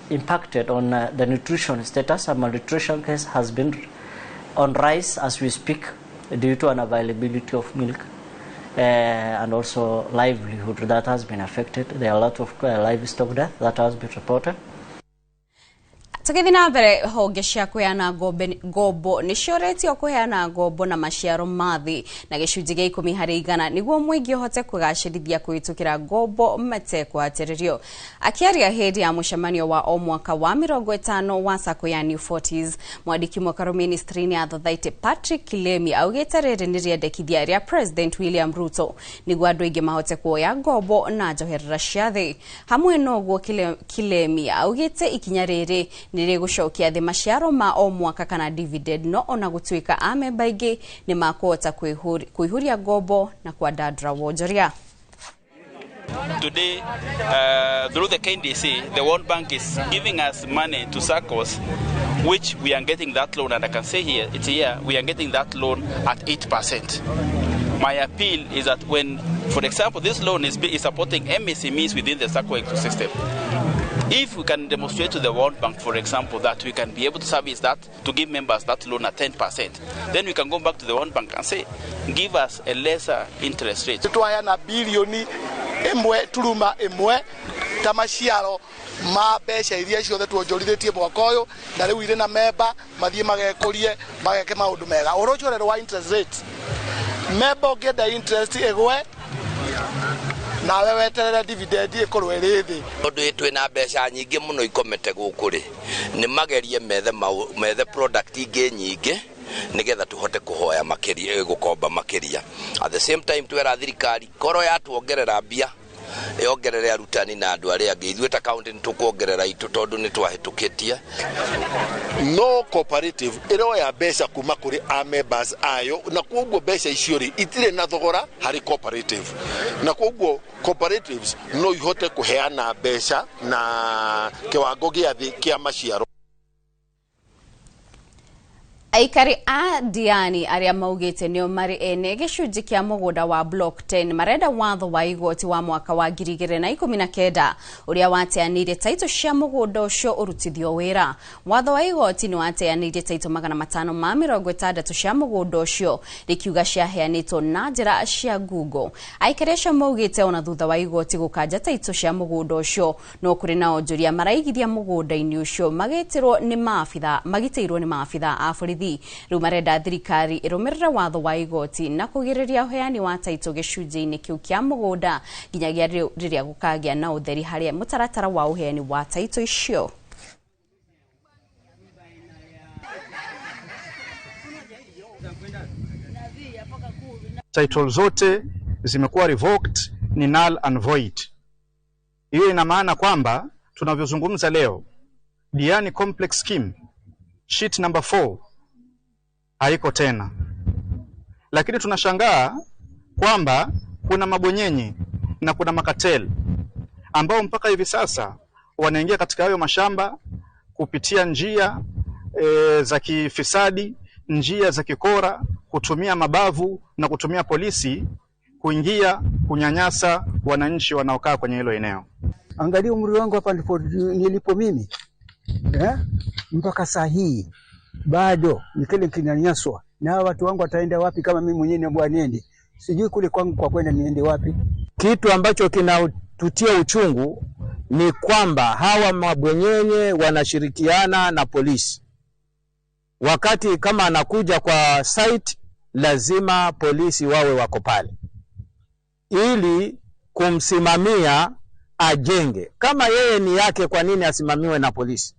impacted on the nutrition status. A malnutrition case has been on rise as we speak due to unavailability of milk and also livelihood that has been affected. There are a lot of livestock death that has been reported. Tũgĩthiĩ na mbere, honge cia kũheana ngombo nĩ cioretio kũheana ngombo na maciaro ma thĩ na gĩcunjĩ gĩa 10 harĩ igana nĩguo mũingĩ ũhote kwĩgacĩrithia kũhĩtũkĩra ngombo matekũhatĩrĩrio. Akĩaria hĩndĩ ya mũcemanio wa o mwaka wa 50 wa sacco ya New Forties, mwandĩki mũkaru ministry-inĩ ya Thothaitĩ Patrick Kilemi augĩte rĩrĩ nĩ rĩendekithia rĩa President William Ruto nĩguo andũ aingĩ mahote kuoya ngombo na njoherera cia thĩ. Hamwe na ũguo, Kilemi augĩte ikinya rĩrĩ nĩ rĩgũcokia thĩ maciaro ma o mwaka kana dividend, no ona gũtuĩka amemba aingĩ nĩ makũhota kũihũria ngombo na kwandandũra wonjoria. Today, through the KNDC, the World Bank is giving us money to SACCOs, which we are getting that loan, and I can say here, it's here, we are getting that loan at 8%. My appeal is that when, for example, this loan is supporting MSMEs within the SACCO ecosystem, if we can demonstrate to the World Bank, for example, that we can be able to service that, to give members that loan at 10%, then we can go back to the World Bank and say, give us a lesser interest rate. Twaheana bilioni ĩmwe turuma ĩmwe ta maciaro ma mbeca iria ciothe tuonjorithĩtie mwaka ũyũ, na rĩu irĩ na memba mathiĩ magekũrie mageke maũndũ mega. Ũhoro ũcio ũrerwo wa interest rate, memba ũngĩenda interest ĩgwe nawe weterere dividend ĩkorwo ĩrĩ thĩ. Tondũ twĩna mbeca nyingĩ mũno ikomete gũkũ rĩ, nĩ magerie methe product ingĩ nyingĩ nigetha tuhote kuhoya makiria, gukomba makiria. At the same time twera thirikari koro yatuongerera mbia yongerere arutani na andu aria angi, ithuĩ ta county nĩ tũkuongerera itũ tondũ nĩ twahĩtũkĩtie. No cooperative ĩroya mbeca kuma kũrĩ a members ayo, na kwoguo mbeca icio rĩ itirĩ na thogora harĩ cooperative, na kwoguo cooperatives no ihote kũheana mbeca na kiwango gĩa thĩ kĩa maciaro. Aikari a Diani aria maugite nio mari ene gĩcunjĩ kĩa mũgũnda wa Block 10 marenda watho wa igoti wa mwaka wa 2019 ũrĩa wateanĩire taito cia mũgũnda ũcio ũrutithio wĩra. Watho wa igoti nĩ wateanĩire taito 560 cia mũgũnda ũcio rĩkiuga ciaheanĩtwo na njĩra cia Google. Aikari acio maugĩte ona thutha wa igoti gũkanja taito cia mũgũnda ũcio no kũrĩ na onjoria maraigithia mũgũnda-inĩ ũcio magitĩirwo nĩ maabitha a borithi. Rĩu marenda thirikari ĩrũmĩrĩre watho wa igoti na kũgirĩrĩria ũheani wa taito gĩcunjĩ-inĩ kĩu kĩa mũgũnda nginyagia rĩrĩa gũkagĩa na ũtheri harĩa mũtaratara wa ũheani wa taito icio. Title zote zimekuwa revoked, ni null and void. Hiyo ina maana kwamba tunavyozungumza leo, Diani Complex Scheme sheet number 4 haiko tena. Lakini tunashangaa kwamba kuna mabonyenye na kuna makatel ambao mpaka hivi sasa wanaingia katika hayo mashamba kupitia njia za kifisadi, njia za kikora, kutumia mabavu na kutumia polisi kuingia kunyanyasa wananchi wanaokaa kwenye hilo eneo. Angalia umri wangu hapa nilipo mimi. Mpaka saa hii bado nikile kinanyanyaswa, na watu wangu wataenda wapi kama mimi mwenyewe niambiwa niende? Sijui kule kwangu kwa kwenda niende wapi. Kitu ambacho kinatutia uchungu ni kwamba hawa mabwenyenye wanashirikiana na polisi. Wakati kama anakuja kwa site, lazima polisi wawe wako pale ili kumsimamia ajenge. Kama yeye ni yake, kwa nini asimamiwe na polisi?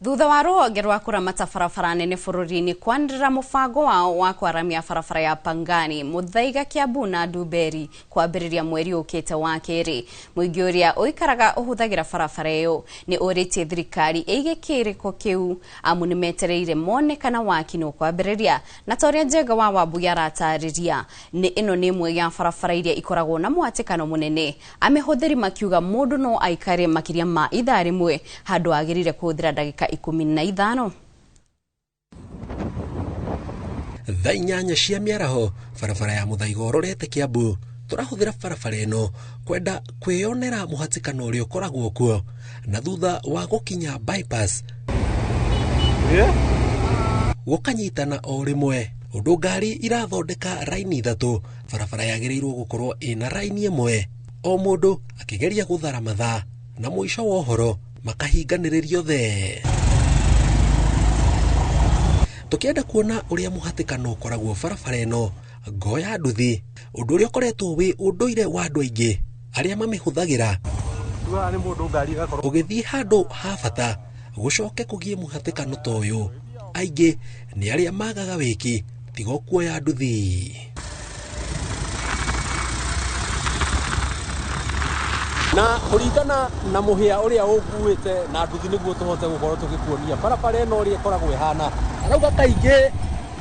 Thutha wa rũhonge rwa kũramata barabara nene bũrũri-inĩ kwanĩrĩra mũbango wao wa kwaramia barabara ya Pangani, Muthaiga, Kiambu na Ndumberi kwambĩrĩria mweri ũkĩte wa kerĩ. Mũingĩ ũrĩa ũikaraga ũhũthagĩra barabara ĩyo nĩ ũrĩtie thirikari ĩige kĩrĩko kĩu amu nĩ metereire mone kana waki nĩ ũkwambĩrĩria. Na ta ũrĩa Njenga wa Wambuya aratarĩria, nĩ ĩno nĩ ĩmwe ya barabara iria ikoragwo na mwatĩkano mũnene, amĩhũthĩri makiuga mũndũ no aikare makĩria ma ithaa rĩmwe handũ agĩrĩire kũhũthĩra ndagĩka 15. Thaa 8 cia mĩaraho barabara ya Muthaiga ũrorete Kiambu tũrahũthĩra barabara ĩno kwenda kwĩyonera mũhatĩkano ũrĩa ũkoragwo kuo, na thutha wa gũkinya bypass gũkanyitana o rĩmwe ũndũ ngari irathondeka raini 3. Barabara yagĩrĩirwo gũkorwo ĩna raini 1, o mũndũ akĩgeria gũthara mathaa, na mũico wa ũhoro Makahinganĩrĩrio othe. Tũkĩenda kuona ũrĩa mũhatĩkano ũkoragwo barabara ĩno ngoya nduthi, ũndũ ũrĩa ũkoretwo wĩ ũndũire wa andũ aingĩ arĩa mamĩhũthagĩra ũgĩthiĩ handũ ha bata gũcoke kũgie mũhatĩkano ta ũyũ. Aingĩ nĩ arĩa magaga wĩki tiga kuoya nduthi. Na kũringana na mũhĩa ũrĩa ũkuĩte na nduthi nĩguo tũhote gũkorwo tũgĩkuonia barabara ĩno ũrĩa ĩkoragwo ĩhana. Arauga kaingĩ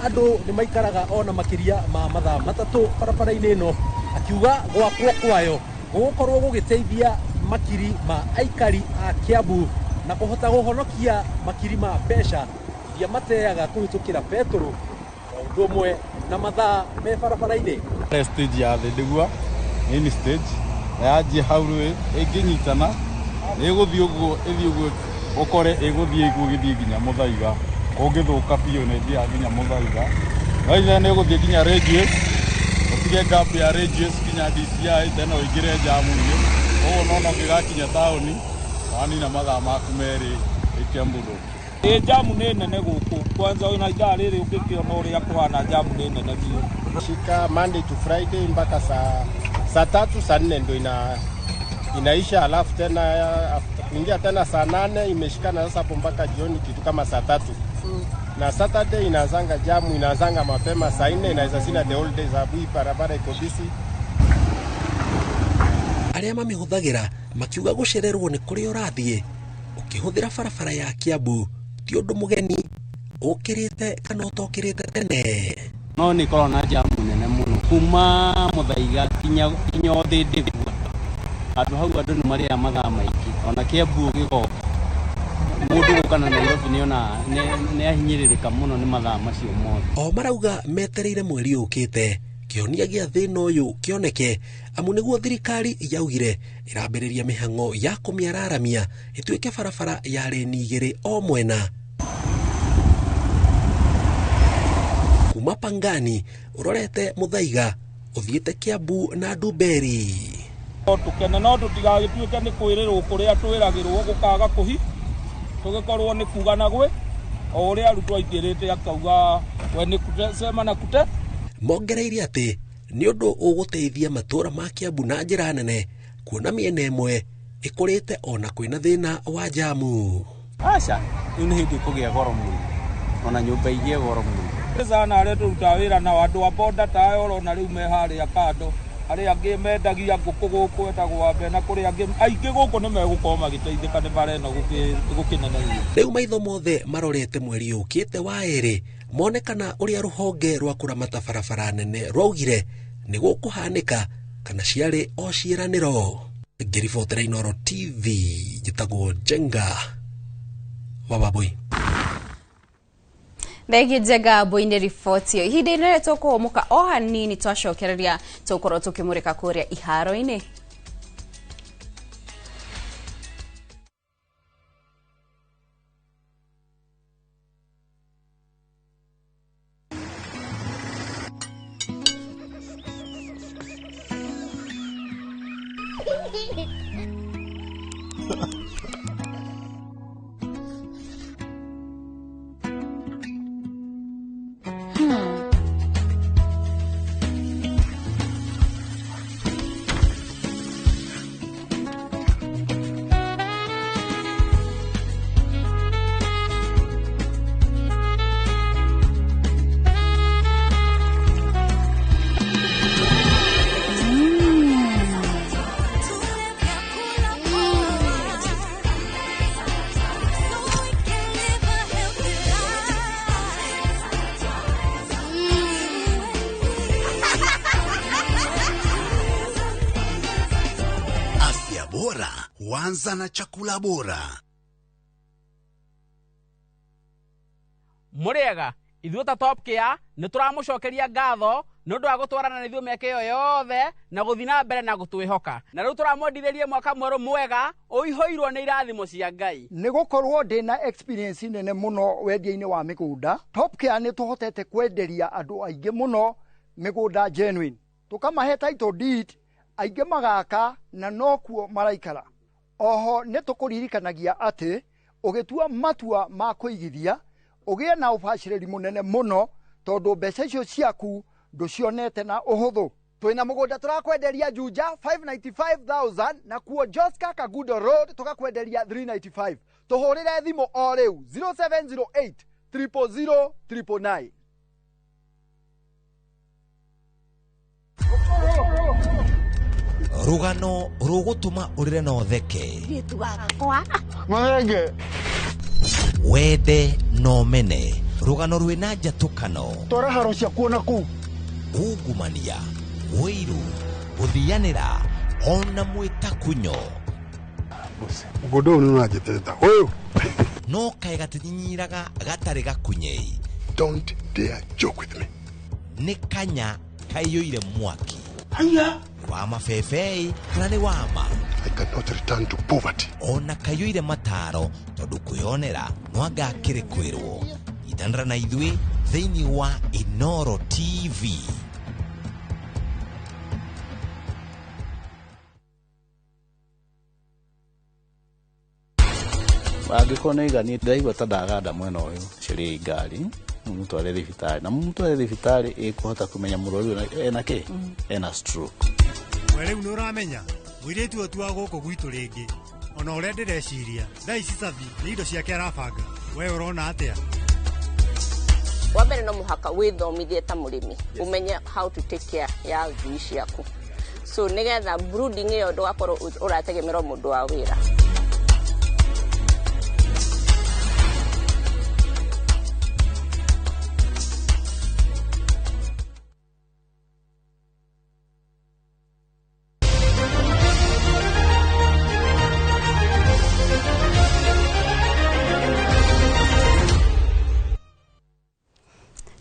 andũ nĩ maikaraga ona makĩria ma mathaa 3 barabara-inĩ ĩno, akiuga gwakwo kwayo gũgũkorwo gũgĩteithia makiri ma aikari a Kiambu na kũhota kũhonokia makiri ma mbeca iria mateaga kũhĩtũkĩra betũrũ o ũndũ ũmwe na mathaa me barabara-inĩ. Stage ya thĩ ndĩgua main stage na yanjia hau rĩ ĩngĩnyitana nĩ ĩgũthiĩ ũguo ĩthiĩ ũguo ũkore ĩgũthiĩ ĩguo ĩgĩthiĩ nginya Mũthaiga, kũngĩthũka biũ nĩ ĩthiaga nginya Mũthaiga, no ithe nĩ ĩgũthiĩ nginya Ranges, ũtige gap ya Ranges nginya DCI tena ũingĩre jamu-inĩ, ũguo nona ũngĩgakinya taũni wanina mathaa maku 2 ĩ Kiambu Road. Ĩ jamu nĩ nene gũkũ kwanza ona ithaa rĩrĩ ũngĩkĩona ũrĩa kũhana jamu nĩ nene biũ. Shika Monday to Friday mpaka saa 3 saa 4 ndo inaisha, alafu tena kuingia tena saa 8 imeshikana sasa hapo mpaka jioni kitu kama saa 3. Na Saturday inaanzanga jamu, inaanzanga mapema saa 4 inaweza sina the whole day sababu hii barabara iko busy. Arĩa mamĩhũthagĩra makiuga gũcererwo nĩ kũrĩa ũrathiĩ ũkĩhũthĩra barabara ya Kiambu ti ũndũ mũgeni ũkĩrĩte kana ũtokĩrĩte tene. No nĩ ĩkoragwo na jamu nene mũno kuma Mũthaiga nginya thĩ ndĩgua handũ hau andũ nĩ marĩaga mathaa maingĩ, ona Kiambu ũgĩgoka mũndũ gũka na Nairobi nĩona nĩ ahinyĩrĩrĩka mũno nĩ mathaa macio mothe. O marauga metereire mweri ũkĩte kĩhonia gĩa thĩna ũyũ kĩoneke, amu nĩguo thirikari yaugire ĩrambĩrĩria mĩhang'o ya kũmĩararamia ĩtuĩke barabara ya reni 2 o mwena. Kuma Pangani ũrorete Mũthaiga ũthiĩte Kiambu na Ndumberi. No tũkene no tũtigagĩtuĩke nĩ kwĩrĩrwo kũrĩa twĩragĩrwo gũkaga kũhi tũgĩkorwo nĩ kuga na gwĩ o ũrĩa arutwo aingĩrĩte akauga we nĩ sema na kute. Mongereire atĩ nĩ ũndũ ũgũteithia matũũra ma Kiambu na njĩra nene kuona mĩena ĩmwe ĩkũrĩte ona kwĩna thĩna wa jamu. Aca rĩu nĩ hĩndĩ ĩkũgĩa goro mũno, ona nyũmba igĩe goro mũno. Sana arĩa tũrutaga wĩra nao andũ a boda ta aya ũrona rĩu me harĩa kando, arĩa angĩ mendagia ngũkũ gũkũ etagwo Wambe, na kũrĩ angĩ aingĩ gũkũ nĩ megũkorwo magĩteithĩka nĩ bara ĩno gũkĩnenehio. Rĩu maitho mothe marorete mweri ũkĩte wa 2 mone kana ũrĩa rũhonge rwa kũramata barabara nene rwaugire nĩ gũkũhanĩka kana ciarĩ o ciĩranĩro. Ngĩribotera Inooro TV njĩtagwo Njenga wa Wambui. Thegi Njenga Mbui-inĩ riboti ĩyo. Ihinda-inĩ rĩrĩ tũkũhũmũka o hanini twacokereria tũkorwo tũkĩmũrĩka kũrĩa iharo-inĩ. Huanza na chakula bora. Mũrĩega, ithuĩ ta Top Care nĩ tũramũcokeria ngatho nĩ ũndũ wa gũtwarana na ithuĩ mĩaka ĩyo yothe na gũthiĩ na mbere na gũtwĩhoka. Na rĩu tũramwendithĩria mwaka mwerũ mwega ũihũirwo nĩ irathimo cia Ngai. Nĩ gũkorwo ndĩna experience nene mũno wendia-inĩ wa mĩgũnda, Top Care nĩ tũhotete kwenderia andũ aingĩ mũno mĩgũnda genuine, tũkamahe title deed, aingĩ magaka na nokuo maraikara. Oho nĩ tũkũririkanagia atĩ ũgĩtua matua ma kũigithia ũgĩe na ũbacĩrĩri mũnene mũno tondũ mbeca icio ciaku ndũcionete na ũhũthũ. Twina mũgũnda tũrakwenderia Juja 595,000 na kuo Joska Kagudo Road tũgakwenderia 395. Tũhũrĩre thimũ o rĩu 0708 000 999. Rugano rũgũtũma ũrĩre na ũtheke, wende na ũmene, rũgano rwĩna njatũkano, twara haro ciakuo na kũu, ungumania, ũiru, gũthianĩra ona mwĩtakunyo. Mũgũnda ũyũ nĩ ũranjĩtĩrĩta ũyũ no kaĩ gatinyinyiraga gatarĩ gakunyei. Don't dare joke with me. Nĩ kanya kaiyũire mwaki. Haya wa mabebei kana nĩ wama. I cannot return to poverty. Ona kaiyũire mataro tondũ kwĩyonera no anga akĩrĩ kwĩrwo. Itanĩra na ithuĩ thĩinĩ wa Inoro TV. Angĩkorwo nĩ aiganĩte ndĩraigua ta ndaganda mwena ũyũ cariai ngari mũmũtware thibitarĩ na mũmũtware thibitarĩ ĩkũhota kũmenya mũrwaru ũyũ ena kĩ ena stroke. We rĩu nĩ ũramenya mũirĩtu ũyũ ti wa gũkũ gwitũ rĩngĩ ona ũrĩa ndĩreciria thaa ici Sabi nĩ indo ciake arabanga we ũrona atĩa? Wa mbere no mũhaka wĩthomithie ta mũrĩmi ũmenye how to take care ya ngui ciaku so nĩgetha brooding ĩyo ndũgakorwo ũrategemerwo mũndũ wa wĩra.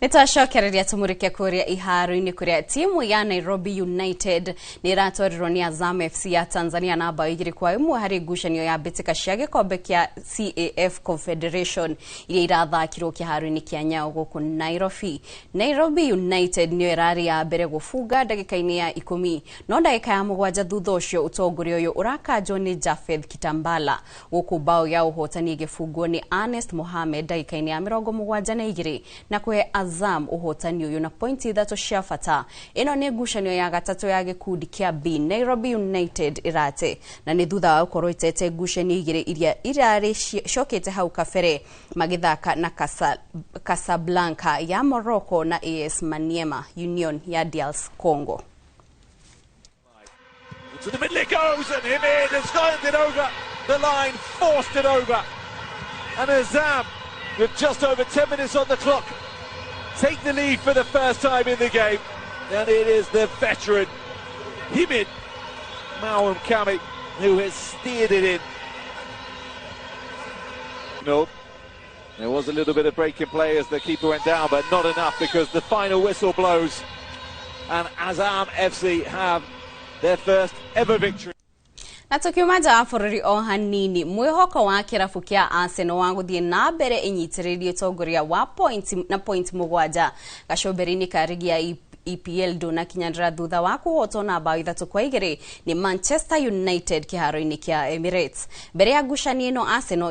Nĩtwacokereria tũmũrĩke kũrĩa iharo-inĩ kũrĩa timu ya Nairobi United nĩ ĩratwarirwo nĩ Azam FC ya Tanzania na bao 2-1 harĩ ngucanio ya mbĩtĩka cia gĩkombe kĩa CAF Confederation iria irathakirwo kĩharo-inĩ kĩa Nyayo gũkũ Nairobi. Nairobi United nĩyo ĩrarĩ ya mbere gũbunga ndagĩka-inĩ ya 10 no ndagĩka ya 7 thutha ũcio ũtongoria ũyũ ũrakanjwo nĩ Jafeth Kitambala gũkũ bao ya ũhotani ĩgĩbungwo nĩ Ernest Mohamed ndagĩka-inĩ ya 72 na kũhe Azam ũhotani ũyũ na pointi 3 cia bata. Ĩno nĩ ngucanio ya gatatũ ya gĩkundi kĩa B Nairobi United ĩrate na nĩ thutha wa gũkorwo ĩtete ngucanio 2 iria irarĩ ciokĩte hau kabere magĩthaka na Casablanca ya Morocco na AS Maniema Union ya DR Congo. To the middle it goes, and Himid has turned it over the line, forced it over, and Azam with just over 10 minutes on the clock take the lead for the first time in the game, and it is the veteran Himid Mawam Kami who has steered it in. No, there was a little bit of break in play as the keeper went down, but not enough because the final whistle blows and Azam FC have their first ever victory. Na tukiuma nja wa bũrũri o hanini mwĩhoko wa kĩrabu kĩa Arsenal wa gũthiĩ na mbere ĩnyitĩrĩrie ũtongoria wa point na point 7 gacũmbĩrĩ-inĩ ka rigi ya EPL ndũnakinyanĩra thutha wa kũhotwo na bao 3-2 nĩ Manchester United kĩharo-inĩ kĩa Emirates. Mbere ya ngucanio ĩno Arsenal